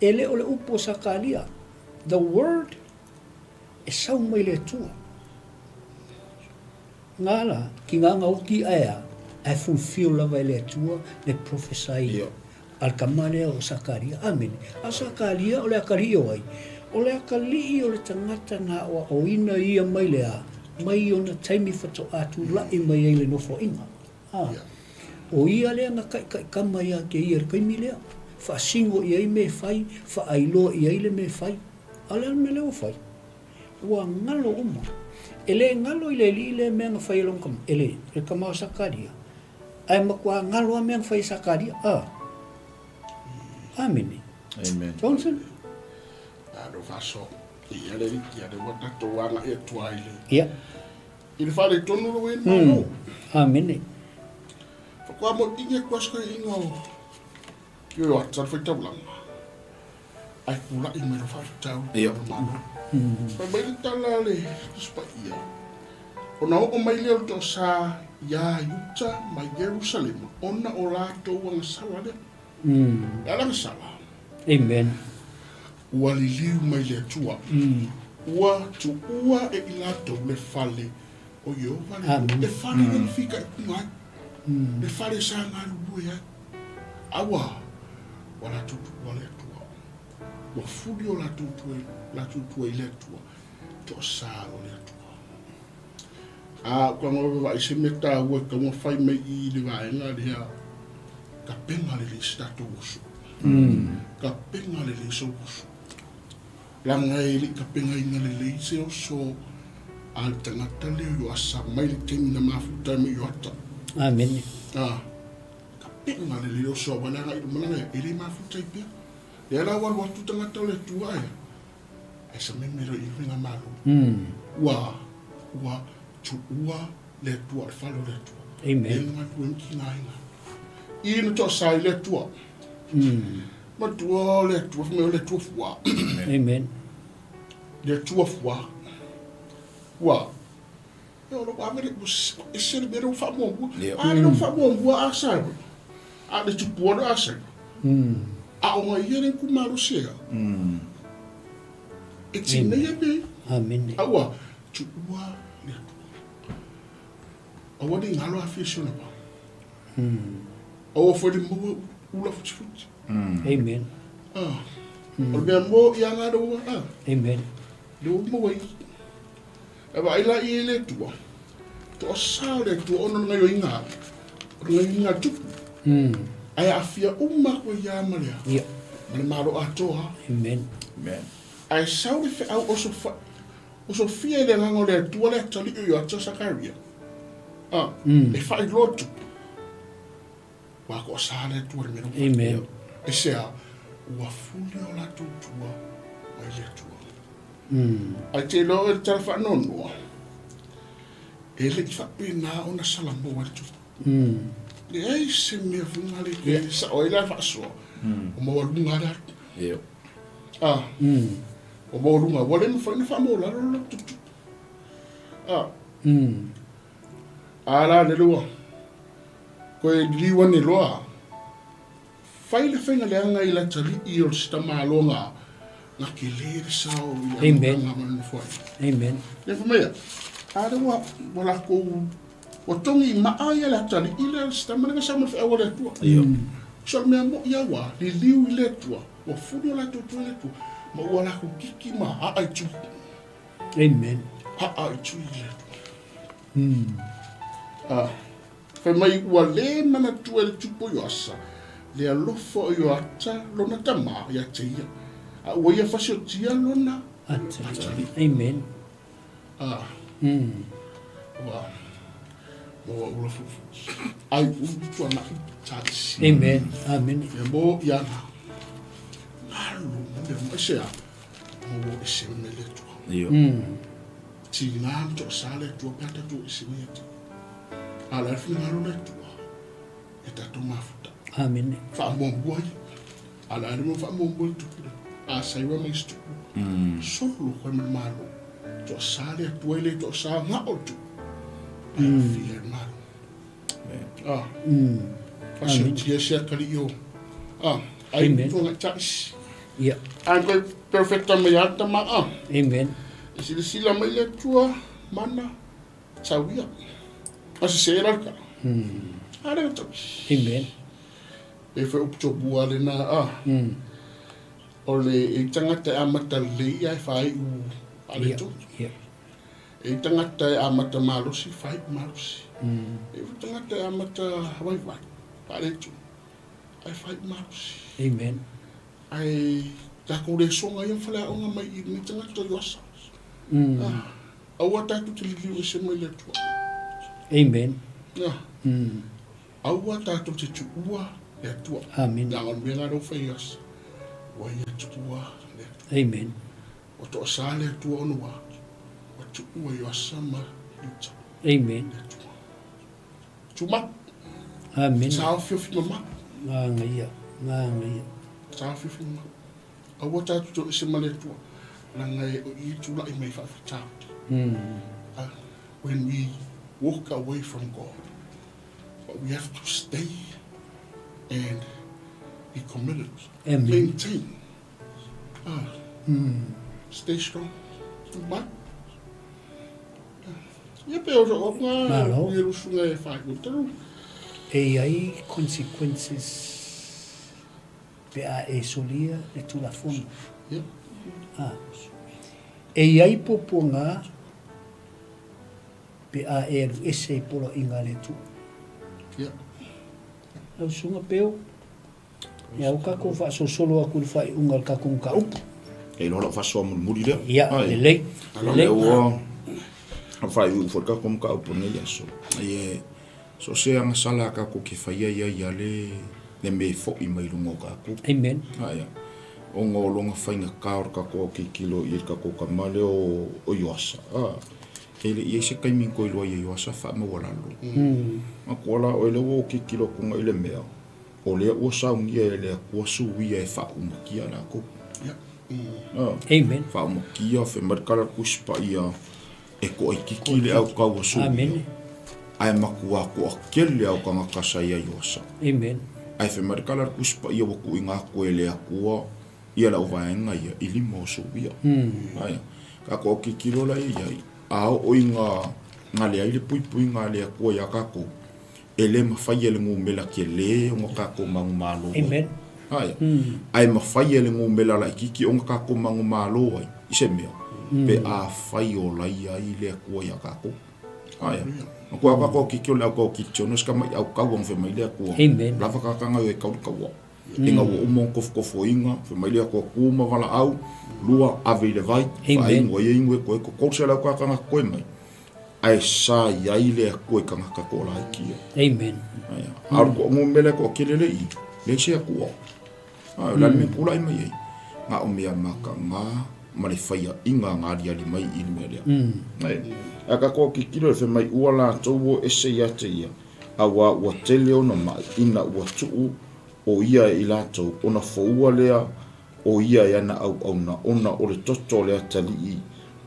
e le o le upu a Sakaria, the word e sau mai le Atua. Ngā la, ki ngā nga oki ae a. Ae fulfill lava e le Atua le prophesy a le tama lea o Sakaria. Amene. A o Sakaria o le atalii o ai? O le atalii o le tagata na aoaoina ia mai le a? Mai ona taimi faatoa tulai mai ai le nofoaiga. A. O ia lea na taitaitama ia te ia i le taimi lea. Faasino i ai mea e fai, faailoa i ai le mea e fai. A o le a le mea lea ua fai? Ua galo uma. E le galo i le alii lea mea na fai e lona tama, e le, le tama o Sakaria. Ae matua galo lava mea na fai e Sakaria. A. Amene. Amen. Johnson. Alo faso. Ia le ia le ua tatou agai atu ai le. Ia. I le faaletonu lo e malo. Amene. Faatoa mo inge kuasko inga o Io ata le faitaulaga. Ae tulai mai lo faafitauli Ia. o le Malo. Fai mai le tala a le Tusi Paia, Ona oo mai lea o le toasa iā Iuta ma Ierusalema ona o latou agasala lea. E ala agasala? Amen. Ua liliu mai le Atua. Ua tuua e i latou le fale o Ieova le Atua, le fale lea na fitaituga ai, le fale sa galulue ai. A ua, ua latou tuua le Atua. Ua fuli o latou tua, latou tua i le Atua, toasa o le Atua. A ua ka vaai se mea taua e tatau ona fai mai i le vaega lea, tapena lelei se tatou oso. Tapena lelei sou oso. Leaga e le i tapenaina lelei se oso a le tagata lea o Ioasa mai le taimi na mafuta ai ma Ioata. Amene. A, tapena lelei le oso aua le agai i luma leaga e le mafuta ai pea. Lea la ua alu atu tagata o le Atua ae, ae sameme loa i le faigamalo. Ua, ua tuua le Atua, le fale o le Atua. Amen. Le galue ma tigaina. I na toasā i le Atua. Matua o le Atua, fai mai o le Atua fuā. Amen. Le Atua fuā. Ua, e o ua ave le, ua ese le mea lea ua faamuamua. A lea ua faamuamua a sa, a le tupua le a sa. A o ngai ia le ku malosi ea. E tinei e mea. Amen. A ua, tuua le Atua. Aua ne i galo afia si ona pā. Aua foi le maua ula futifuti. Amen. Ah. O le mea mo ia ngā rewa. Ah. Amen. Le ua maua i. E vaai la i e le Atua. Toa sa o le Atua ona o le gaioiga. O le gaioiga tupu. Ae aafia uma koe ia ma lea. Ia. Ma le Malo atoa. Amen. Amen. Ae sau le feau o sofa, o Sofia i le agaga o le Atua le atalii o Ioata Sakaria. A, e faailoa tupu. Ua koa sa le Atua le mea na Amen. E se a, ua fuli o latou tua mai le Atua. Ae te iloa oe le tala faanoanoa, e le i faapena ona salamo ai le tupu. Leai se mea foi na le ke sao ai la faasoa, o maualuga le atu. Io. A, o maualuga, ua le mafai ona faamaualalo le tupu. A, a la lele ua koe liliu ane loa, fai le faiga leaga i le atalii o le sitamaloga na tele le sao i le amataga ma le nofoaiga. Amen. Lea fai mai ia, a lea ua, ua latou, ua togi i maa ia le atalii lea le sitama lea na sau ma le feau a le Atua. Io. So le mea moi ia ua liliu i le Atua, ua fuli o latou tua i le Atua, ma ua latou kiki ma aa i tui. Amen. Aa i tui i le Atua. A, fai mai ua le manatua e le tupu o Ioasa le alofa o Ioata lona tama ia te ia, a ua ia fasiotia lona atalii. Amen. A, ua maua ula fufu. Ai ulu tuanai taisi. Amen. Amen. Ia mo ia na. Ngalu ma mea uma ese a. Maua ese me le Atua. Io. Tiga ma toasā le Atua pe a tatou ese mai ia te Ia. A o le a le finagalo o le Atua? Ia tatou mafuta. Amene. Faamuamua ia. A o le a le mea ua faamuamua le tupu lea? A saiwa ma isi tupu. Solo koe ma le Malo. Toasā le Atua e le toasā gao le tupu. Ae aafia ai le Malo. A. Fasiotia se atalii o. A. Ai Amen. tuangai taisi. Ia. Ae koe perfecta mai a tama a. Amen. E silasila mai le Atua mana tau ia. A sese la le tala. A lea tausi. Amen. E whai upu tōpua le nā, a. O le e tangata e amata lelei ae whāiu a le tū. E tangata e amata malosi, whāiu malosi. E tangata e amata waiwai, a le tū, ae whāiu malosi. Amen. Ae tākou le soga ia whaleaonga mai i ni tangata i asa. Aua tātou te liliu ese mai le Atua. Amen. Aua tātou te tuua le Atua. Amen. Nā ngā mea ngā rau whai asa. Ua ia tuua le Atua. Amen. Ua toa sā le Atua ona wā. Ua tuua i asa ma iuta. Amen. Le Atua. Tuma. Amen. Sā ofi ofi mama. Ngā ngaia. Ngā ngaia. Sā ofi ofi mama. Aua tātou te ese ma le Atua. Nanga e o i tūla'i mai whaafitauri. When we walk away from God, but we have to stay and be committed. Amen. Maintain. Stay strong. Mai. Ia pe o o ngā Malo. i rusunga e whai o taru. E iai consequences pe a e solia le Tulafono. Ia. E iai puapuaga pe a e alu ese i poloaiga a le Atua. Ia. Lau susuga Peo, ia au kakou faasolosolo atu i le faaiuga o le kakou mataupu. E iloa lau faasoa mulimuli lea. Ia, lelei. Lelei. Lea ua faaiuiu foi le kakou mataupu i lenei aso. Ia, so o se agasala a kakou ke faia ia ia le le mea e fo'i mai luga o kakou. Amen. Aia. Ona o lona faigata o le kakou aukilokilo i le kakou tama lea o Ioasa. E le i ai se taimi na toe iloa ai e Ioasa faamaualalo. Matua la oe lea ua ou tilotilo atu i le mea, o lea ua saunia e le Atua suia e faaumatia latou. Amen. Faaumatia, fai mai le tala a le Tusi Paia, e toaitiiti le autau a suia, ae matua toatele au tagata sa i ai Ioasa. Amen. Ae fai mai le tala a le Tusi Paia ua tuuina atu e le Atua ia lau vaega ia i lima o suia. Aia, kakou autitilo la ia i ai, a oo ina leai le puipuiga a le Atua iā kakou, e le mafai e le numera tele ona kakou manumalo ai. Amen. Aia, ae mafai e le numera laitiiti ona kakou manumalo ai, i se mea, pe afai o laia ai le Atua iā kakou. Aia, matua kakou autitilo le autau autitilo, se tamaʻi autau ona fai mai le Atua, Amen. lava tagata gaoioi e kau le taua. Ina ua uma ona tofotofoina, fai mai le Atua tu ma valaau, lua, ave i le vai, faainu ai e inu e toe 300 tagata totoe mai, ae sa i ai le Atua i tagata toalaiti ia. Amen. Aia. A o le toanumera e toatele le i, leai se Atua. A o le a le mea e tulai mai ai? Na o mea mataga ma le faiaʻiga na aliali mai i le mea lea. Ae, a tatou tilotilo i le fai mai ua latou o ese ia te ia, auā ua tele ona maʻi ina ua tuu o ia e i latou, ona foua lea o ia e ana auauna, ona o le toto o le atalii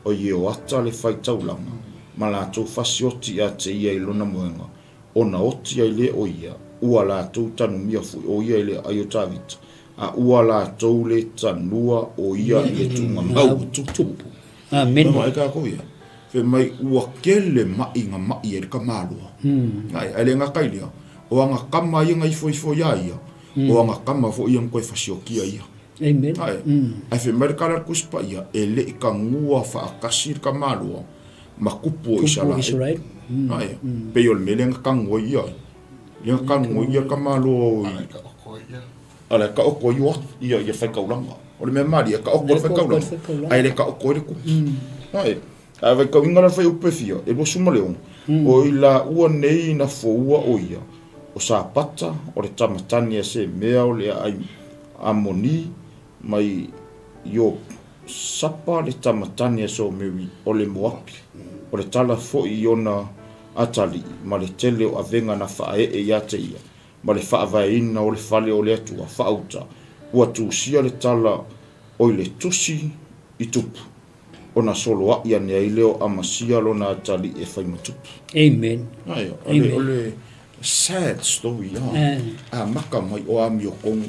o Ioata le fai taulaga, ma latou fasioti ia te ia i lona moega, ona oti ai lea o ia, ua latou tanumia foi o ia i le aai o Tavita, a ua latou le tanua o ia i le tuuga mau o Tupu. Amene. Mai kākou ia. Fai mai ua kele maʻi na maʻi ai le tamāloa. Ae, ae le gata i lea, o ana tama ia na ifoifo iā ia, o ana tama foi ia na toe fasiokia ia. Amen. Ae, ae fai mai le tala a le Tusi Paia, e le i tanua faatasi le tamāloa ma tupu o Tupu o Isaraele. Isaraele. Ae, pei o le mea lea na tanu ai ia, lea na tanu ai ia le tamāloa o i, Ala e taoto ai ia. Ala e taoto ai ia, ia faitaulaga. O le mea malie, e taoto le faitaulaga, ae le taoto ai le tupu. Ae, a vaitauina la le fuaiupu e fia, e 26, o i laua nei na foua o ia, o Sapata, o le tama tane a Semea o le aai Amoni, mai Iosapa le tama tane a Someri o le Moapi, o le tala foi i ona atalii ma le tele o avega na faaee ia te ia, ma le faavaeina o le fale o le Atua faauta, ua tusia le tala o i le tusi i tupu, ona soloaʻi ane ai lea o Amasia lona atalii e fai ma tupu. Amen. Ae, o le, o le sad story a. Amata mai o amiotonu,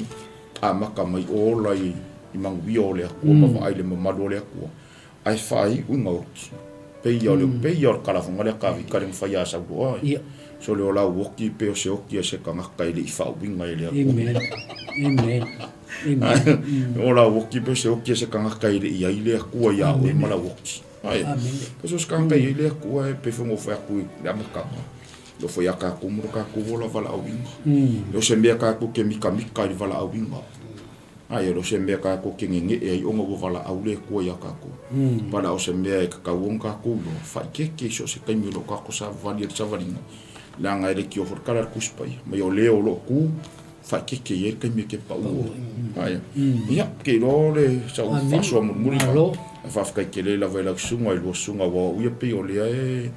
amata mai o ola i, i manuia o le Atua ma vaai i le mamalu o le Atua. Ae faaiu ina oti. Pei ia o le, pei ia o le kalafoga lea Kavika lea na fai ia Sauloa. Ia. So le o lau oki pei o se oki a se tagata e le i faauiga e le Atua. Amen. Amen. Amen. O lau oki pei o se oki a se tagata e le i ai le Atua ia oe ma lau oki. Ai. Amen. Pei so se tagata e i ai le Atua e pei foi ona ou fai atu i le amataga. Le foi a tatou ma lo tatou ola valaauina. Le o se mea tatou te mitamita i le valaauina. Ai, e le o se mea tatou te neneʻe ai ona ua valaau le Atua iā tatou. Valaau se mea e tatau ona tatou iloa, faaeteete i so o se taimi o lo o tatou savavali ai i le savaliga, leaga e leitioa foi le tala a le Tusi Paia, mai o le o lo o tu, faaeteete i ai le taimi e te pau ai. Ia, ou te iloa o le sau faasoa mulimuli, ae faafetai tele lava i lau susuga, i lua susuga, aua o au ia pei o lea e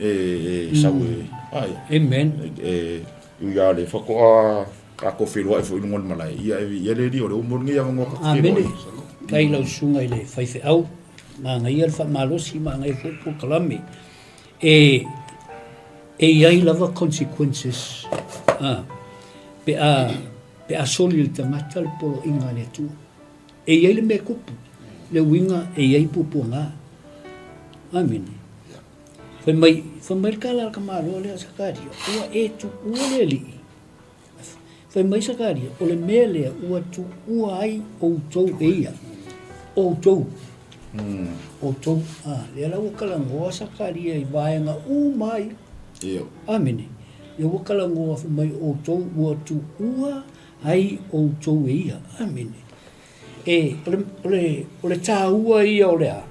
e sau e ai. Amen. E ui lava o lea faatoa tatou feiloai foi i luga o le malae, ia e viia le Alii o lea ua maua lenei avanoa tatou te Amene. feiloai. Faafetai i lau susuga i le faifeau, manaia le faamalosi, manaia foi le polokalame. E, e i ai lava consequences a, pe a, pe a soli e le tagata le poloaiga a le Atua. E i ai le mea e tupu, le uiga e i ai puapuaga. Amene. Fai mai, fai mai le tala a le tamaloa lea a Sakaria, ua e tuua le Alii. Fai mai Sakaria, o le mea lea ua tuua ai outou e ia. Outou. Outou. Ah, lea la ua talanoa Sakaria i vaega uma ai. Ia. Amene. Lea ua talanoa fai mai outou ua tuua ai outou e ia. Amene. E, o le, o le, o le tāua ia o le a?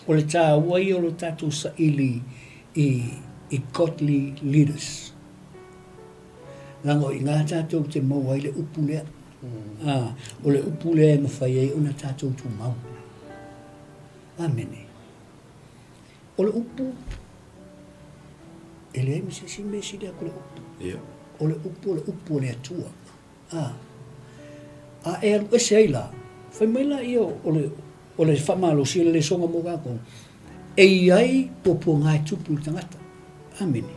O le tāua ia o lo tatou saili i, i godly leaders. Leaga o i ina tatou te maua ai le upu lea. A, o le upu lea e mafai ai ona tatou tumau. Amene. O le upu, e leai ma se isi mea e sili atu i le upu. Ia. O le upu o le upu a le Atua. A, a e alu ese ai la, fai mai laia o le, o le faamalosi o le lesona mo tatou, e i ai puapuaga e tupu i le tagata. Amene.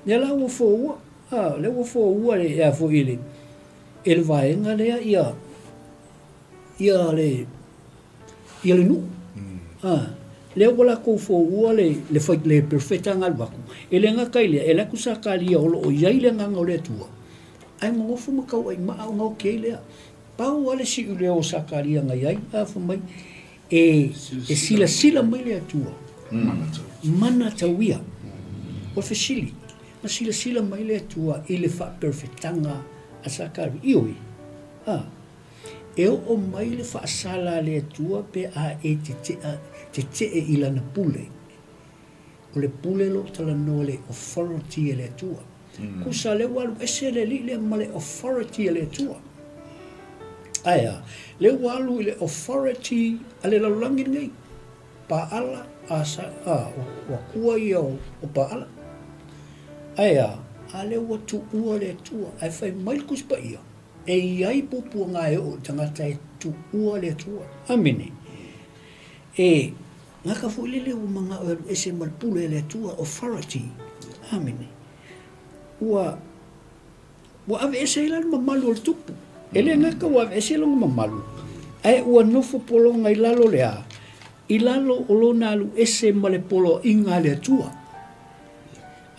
Lea la ua foua, a, lea ua foua e a foi e le, e le vaega lea ia, ia le, ia le nuu. A, lea ua latou foua le, le fai, le perofeta na alu atu, e le gata i lea, e alu atu Sakaria o lo o i ai le Agaga o le Atua, ae nonofo ma tauaimaa ona oti ai lea. Pau lava le siuleo o Sakaria na i ai, a fai mai, e, e silasila mai le Atua, mana tauia. O le fesili, na silasila mai le Atua i le faaperofetaga a Sakaria? Ioe. A. E oo mai le faasala a le Atua pe a e tete'a, tetee i Lana pule. O le pule lo o talanoa le authority a le Atua. Tusa lea ua alu ese le alii lea ma le authority a le Atua. Ae a? Lea ua alu i le authority a le lalolagi lenei. Paala, a, sa, a, o Atua ia o, o Paala. Ae a? A lea ua tuua le Atua. Ae fai mai le Tusi Paia, E i ai puapuaga e oo i tagata e tuua le Atua. Amene. E gata foi lele ua manao e alu ese ma le pule a le Atua, authority. Amene. Ua, ua aveese ai la le mamalu o le tupu. E le gata ua aveese lona mamalu, ae ua nofo pologa i lalo le a? I lalo o lona alu ese ma le poloaiga a le Atua.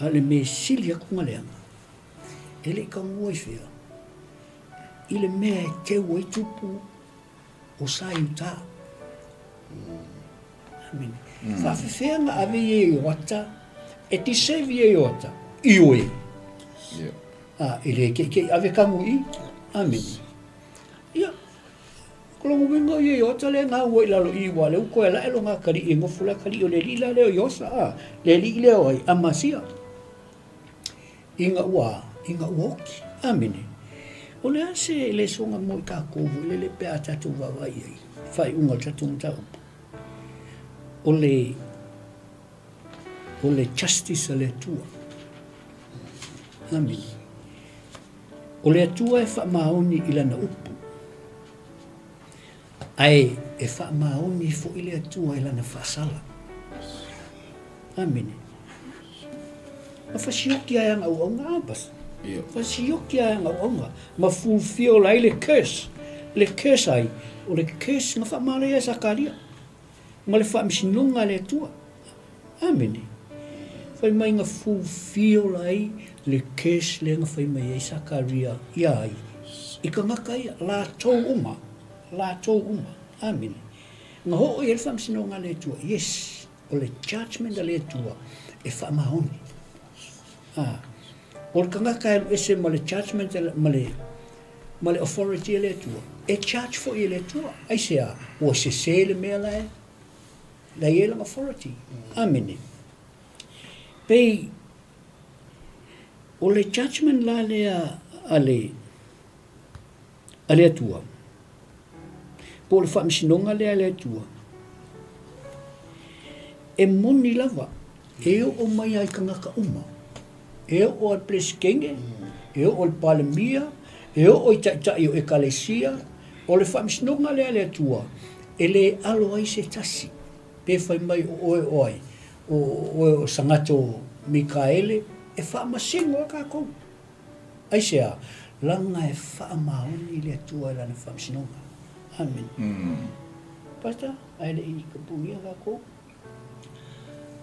A o le mea sili atu na leaga, E le i taunua i fea, i le mea e teu ai tupu o sa i uta. Amene. Faafefea na ave ia i Oata, e disave ia i Oata, ioe. Yeah. A, e le keikei ave kamu i. Amene. Ia, ko longa uiga o ia i Oata le ngā ua i lalo i ua le uko e lae lo ngā kari i ngofu la kari o le li la leo i Osa, a, le li leo ai, Amasia. Ina ua, ina ua oki. Amene. O le a se lesoga mo i tatou foi lele pe a tatou vaavaai i ai, faaiuga o le tatou mataupu? O le, o le justice a le Atua. Amene. O le Atua e faamaoni i Lana upu, ae e faamaoni foi le Atua i Lana faasala. Amene. Ma fasioki ai ana auaunga, a bas. Fasioki ai ana auaunga. Ma fulfill ai le curse. Le curse ai, o le curse na faamalaia e Sakaria. Ma le faamasinoga a le Atua. Amene. Fai mai na fulfill ai le curse lea na fai mai ai Sakaria ia ai i tagata ia, latou uma, latou uma. Amene. Na oo i ai le faamasinoga a le Atua. Yes, o le judgement a le Atua e faamaoni. A, o le tagata e alu ese ma le judgement ma le ma le authority a le Atua, e charge foi e le Atua. Aisea? Ua sese le mea la e la e i ai lana authority. Amene. Pei o le judgement la lea a le a le Atua, po o le faamasinoga lea a le Atua, e moni lava, e oo mai lava i tagata uma. E oo i le Peresetene, e oo i le Palemia, e oo i taitai o Ekalesia, o le faamasinoga lea a le Atua, e le alo ai se tasi, pe fai mai o oe o ai, o oe o Sagato Mikaele, e faamasino lava tatou. Aisea? Leaga e faamaoni le Atua i Lana faamasinoga. Amene. Pastor, ae le i kapunia tatou?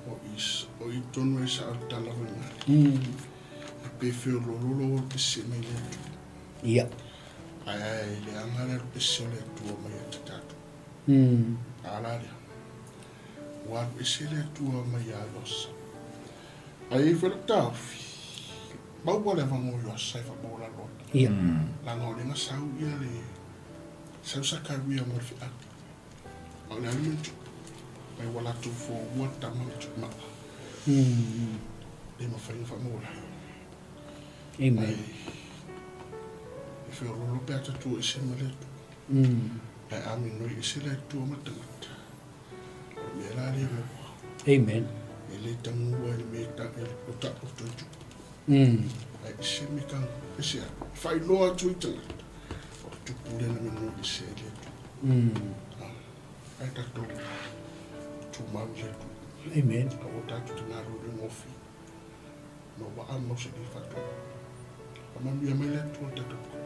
O i tonu e sa au tala wai mai. E pe feo lolo lo o pese mai le Atua. Ia. Ai ai le anga le pese o le Atua mai e te tatou. A la lea. Ua alu ese le Atua mai ia Iosa. Ai e fai taofi. Maua le avanoa o Iosa e faamaualalo ai. Ia. Leaga o lea na sau ia le sau Sakaria mo le feau. A o le a le mea na tupu? Mai ua latou fuaua le tama ma Tuimaa. Le mafai ona faamaualalo. Amen. Ai e feoloolo pe a tatou ese ma le Atua. Ae a minoi ese le Atua ma tagata, o le mea la lea maua. Amen. E le tagua i le mea ta, e, o ta, o toe tupu. Ae ese me tagu, ese atu. E faailoa atu i tagata, o le tupu lea na minoi ese ai le Atua. Ae tatou tumau i le Atua. Amen. Aua tatou te galulue gofie. Ma ua a mau se li faatoa. Faamanuia mai le Atua i le tatou pukana.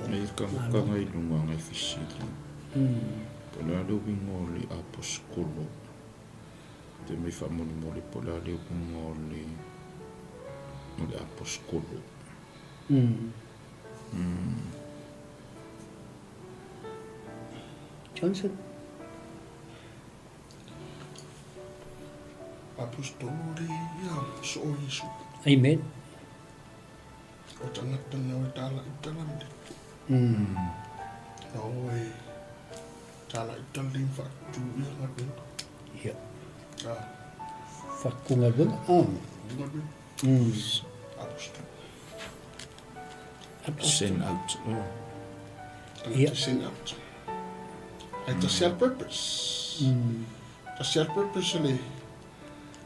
Nei kanga i lunga ngai fesili. Po o le a le uiga o le aposikolo. Te mai faamolemole po o le a le uiga o le o le aposikolo. Johnson. Apostolo le ia soo Iesu. Amen. O tagata na o e tala i tala le. Na o e tala i tala le whaatu ia galuega. Ia. Ah. Whakatū galuega. Ah. Galuega. Apostolo. Send out. Oh. Tagata send out. Ai tasi a le purpose. Tasi a le purpose le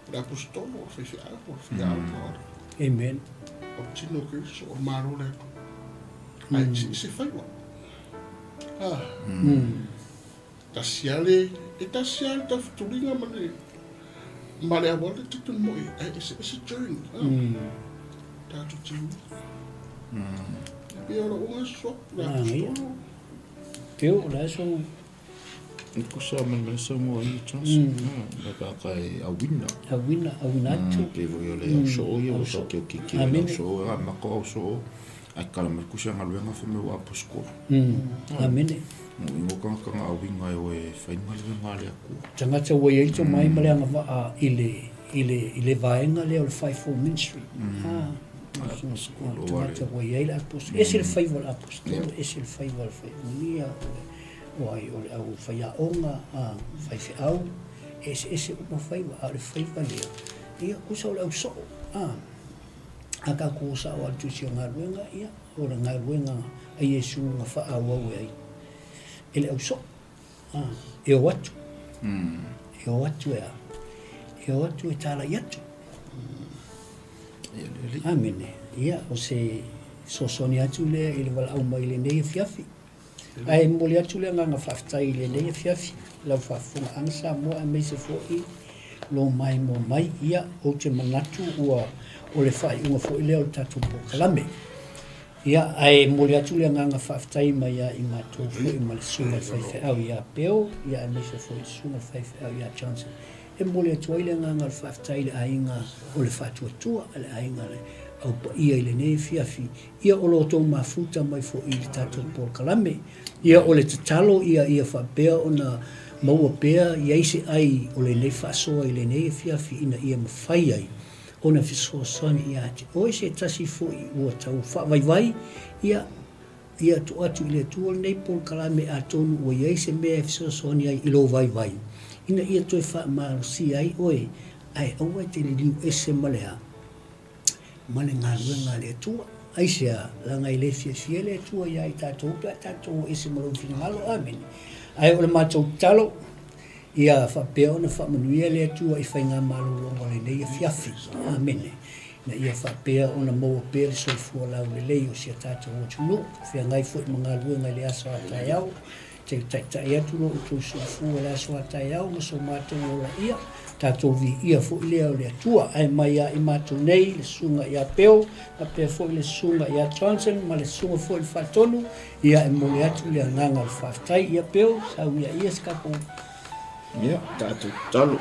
le apostolo, o le faifeau, o le faiaoga, o le Amen. O le tino o Keriso, o le Malo o le Atua. Ae eseese faiva. Ah. Tasi a le, e tasi a le tafituliga ma le ma le auala e talitonu moi, ae eseese journey. Ah. Tatou te ui. E pei o lou aso, le apostolo. Peo, o le aso. Ko sa mai mai sa mo ai Johnson. Na ka ka e awina. Awina, awina atu. Pe voi o le au so ia o sa ke ke ke au so a ma ko au so. Ai kala mai kusa ngaluenga fe me wa aposkolo. Amene. Mo ingo ka ka nga awinga e o e whai ngaluenga le akua. Tagata ua i ai tomai ma le agavaa i le i le i le vaega lea o le fivefold ministry. Ah, tagata ua i ai le apostolo. Ese le faiva o le apostolo, ese le faiva o le faivunia, o le o ai o le au faiaoga, a faifeau, e eseese uma faiva, a o le faiva lea, ia, kusa o le au soo, a. A tatou o sao a le Tusi o Galuega, ia, o le galuega a Iesu na faaauau e ai e le au soo, a, e o atu, e o atu e a, e o atu e talai atu. Amene. Ia, o se fesoasoani atu lea i le valaau mai i lenei afiafi. Ae momoli atu le agaga faafetai i lenei afiafi i lau faafofogaaga Samoa aemaise foi lou maimoa mai. Ia, ou te manatu ua o le faaiuga foi lea o le tatou polokalame. Ia, ae momoli atu le agaga faafetai mai ia i matou foi ma le susuga i le faifeau ia Peo, ia aemaise foi le susuga i le faifeau ia Johnson. E momoli atu ai le agaga o le faafetai i le aiga o le Faatuatua, le aiga o le Au Paia i lenei afiafi, ia o lo outou mafuta mai foi i le tatou polokalame. Ia o le tatalo ia ia faapea ona maua pea i ai se ai o lenei faasoa i lenei afiafi ina ia mafai ai ona fesoasoani ia te oe se tasi foi ua tau faavaivai, ia Ia tuu atu i le Atua lenei polokalame atonu ua i ai se mea e fesoasoani ai i lou vaivai, ina ia toe faamalosia ai oe, ae aua e te liliu ese ma le a? Ma le galuega a le Atua. Aisea? Leaga e le fiafia le Atua iā i tatou pe a tatou o ese ma lou finagalo. Amene. Ae o le matou tatalo, ia faapea ona faamanuia le Atua i faigamalologa o lenei afiafi. Amene. Ina ia faapea ona maua pea le soifua laulelei o si a tatou atunuu, feagai foi ma galuega i le aso a taeao. Te taitai atu lo outou soifua i le aso a taeao ma so matou ola ia, tatou viia foi lea o le Atua. Ae mai ia i matou nei le susuga ia Peo, faapea foi le susuga ia Johnson ma le susuga foi i le Faatonu, ia e momoli atu le agaga o le faafetai. Ia Peo, sau ia ia se tatou. Ia, tatou tatalo.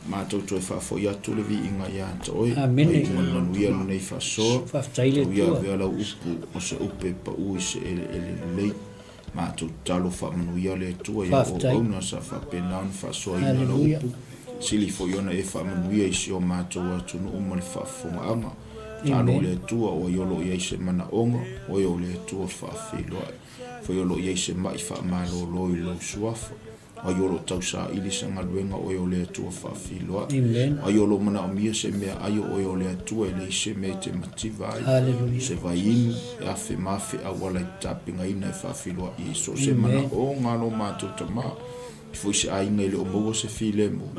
Matou toe faafoi atu le viiga ia te oe. Amene. Ma le manuia lenei faasoa. Faafetai le Atua. Tau ia avea lau upu o se upe e pau i se eleele lelei. Matou tatalo faamanuia le Atua i au auauna sa faapena ona faasoaina lau upu. Sili foi ona e faamanuia i si o matou atunuu ma le faafofogaaga. Talo le Atua o ai o lo o i ai se manaoga, oe o le Atua faafeiloai. Foi o lo o i ai se ma'i faamalolo i lou suafa. Ai o lo o tausaili se galuega oe o le Atua faafiloai. Ai o lo o manaomia se meaai o oe o le Atua e leai se mea e te mativa ai. Se vaiinu e afe ma afe auala e te tapenaina e faafiloai ai so o se manaoga a lo matou Tama. I foi se aiga e le o maua se filemu,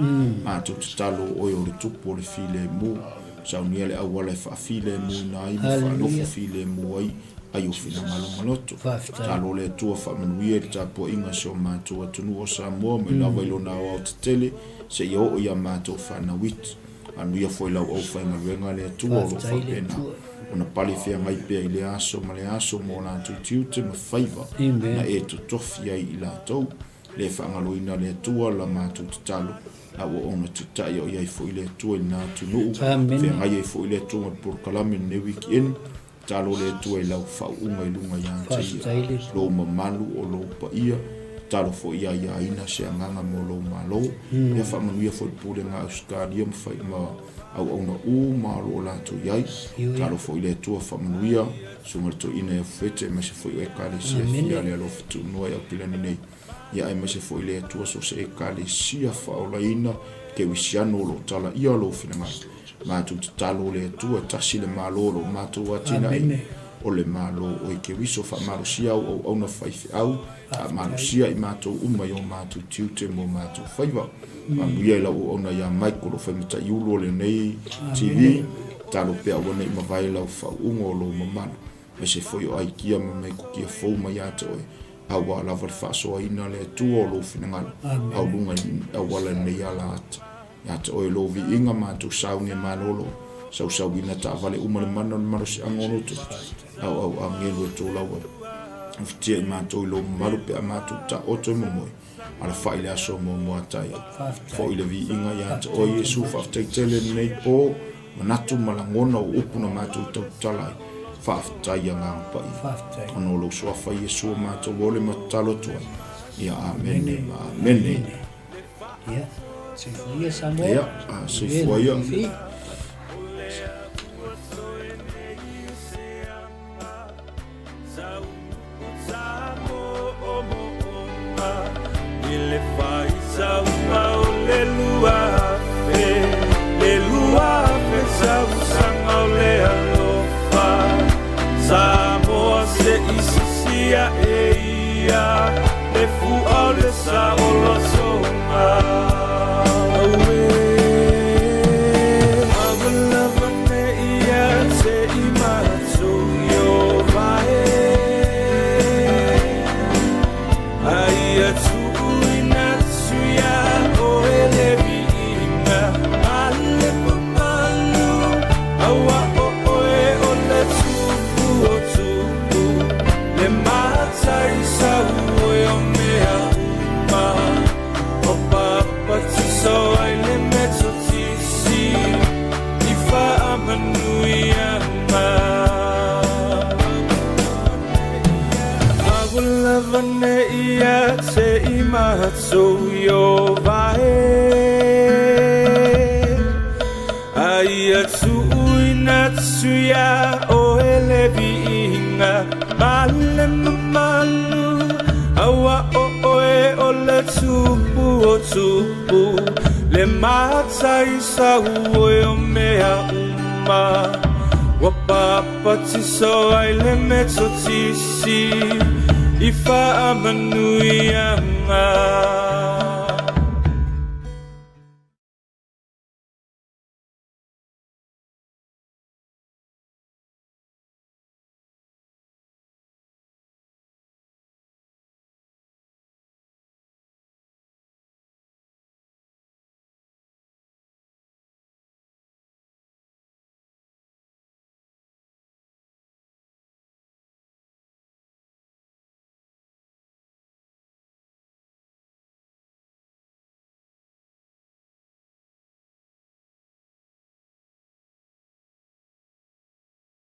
matou tatalo o oe o le Tupu o le filemu. Saunia le auala e faafilemuina ai ma faanofo filemu ai. ai o finagalo ma loto. Talo le Atua faamanuia i le tapuaiga a si o matou atunuu o Samoa mai lava i lona aoaotetele seia oo i a matou fanau iti. Manuia foi lau aufaigaluega le Atua o lo o faapena ona pale feagai pea i lea aso ma lea aso mo latou tiute ma faiva na e totofi ai i latou. Le faagaloina le Atua la matou tatalo a ua ona taitai o i ai foi le Atua i lena atunuu. Feagai ai foi le Atua ma le polokalame i lenei weekend. Tatalo le Atua i lau faauuga i luga ia te ia, lou mamalu o lou paia, tatalo foi ia aiaina se agaga mo lou malo. Ia faamanuia foi le Pulega a Ausetalia ma fai ma auauna uma o lo o latou i ai. Tatalo foi le Atua faamanuia Susuga i le Toeaina ia Fufete aemaise foi o Ekalesia e fia a le Alofa Tuunua i Aukilani nei. Ia aemaise foi le Atua so o se Ekalesia faaolaina Kerisiano o lo o talaia lou finagalo. Matou tatalo le Atua e tasi le Malo o lo o matou atinae, o le Malo o Keriso. Faamalosia au auauna faifeau, faamalosia i matou uma i o matou tiute ma o matou faiva. Faamanuia i lau auauna ia Mike o lo o fai mataiulu o lenei TV. Tatalo pea aua ne i mavae lau faauuga o lou mamalu. Aemaise foi o aikia ma metotia fou mai ia te oe, aua lava le faasoaina le Atua o lou finagalo, au luga i auala lenei ala ata. Ia te oe lou viiga, matou sauni e malolo, sausauina taavale uma le mana o le malosiaga o lou toto, auau agelu e tolau ai. Ofitia i matou i lou mamalu pe a matou taoto e momoe. Alafai i le aso muamua a taeao. Foi le viiga ia te oe Iesu, faafetai tele lenei po, manatu ma lagona o upu na matou tautala ai. Faafetai Agaga Paia. Ona o lou suafa Iesu o matou ole ma tatalo atu ai. Ia amene ma amene. Ia, soifua ia Samoa. Ia, soifua ia. tatou Ieova e. A ia tuuina atu iā oe le viiga ma le mamalu, auā o oe o le Tupu o tupu, le Mataisauoi o mea uma. Ua papatiso ai le Metotisi i faamanuiaga.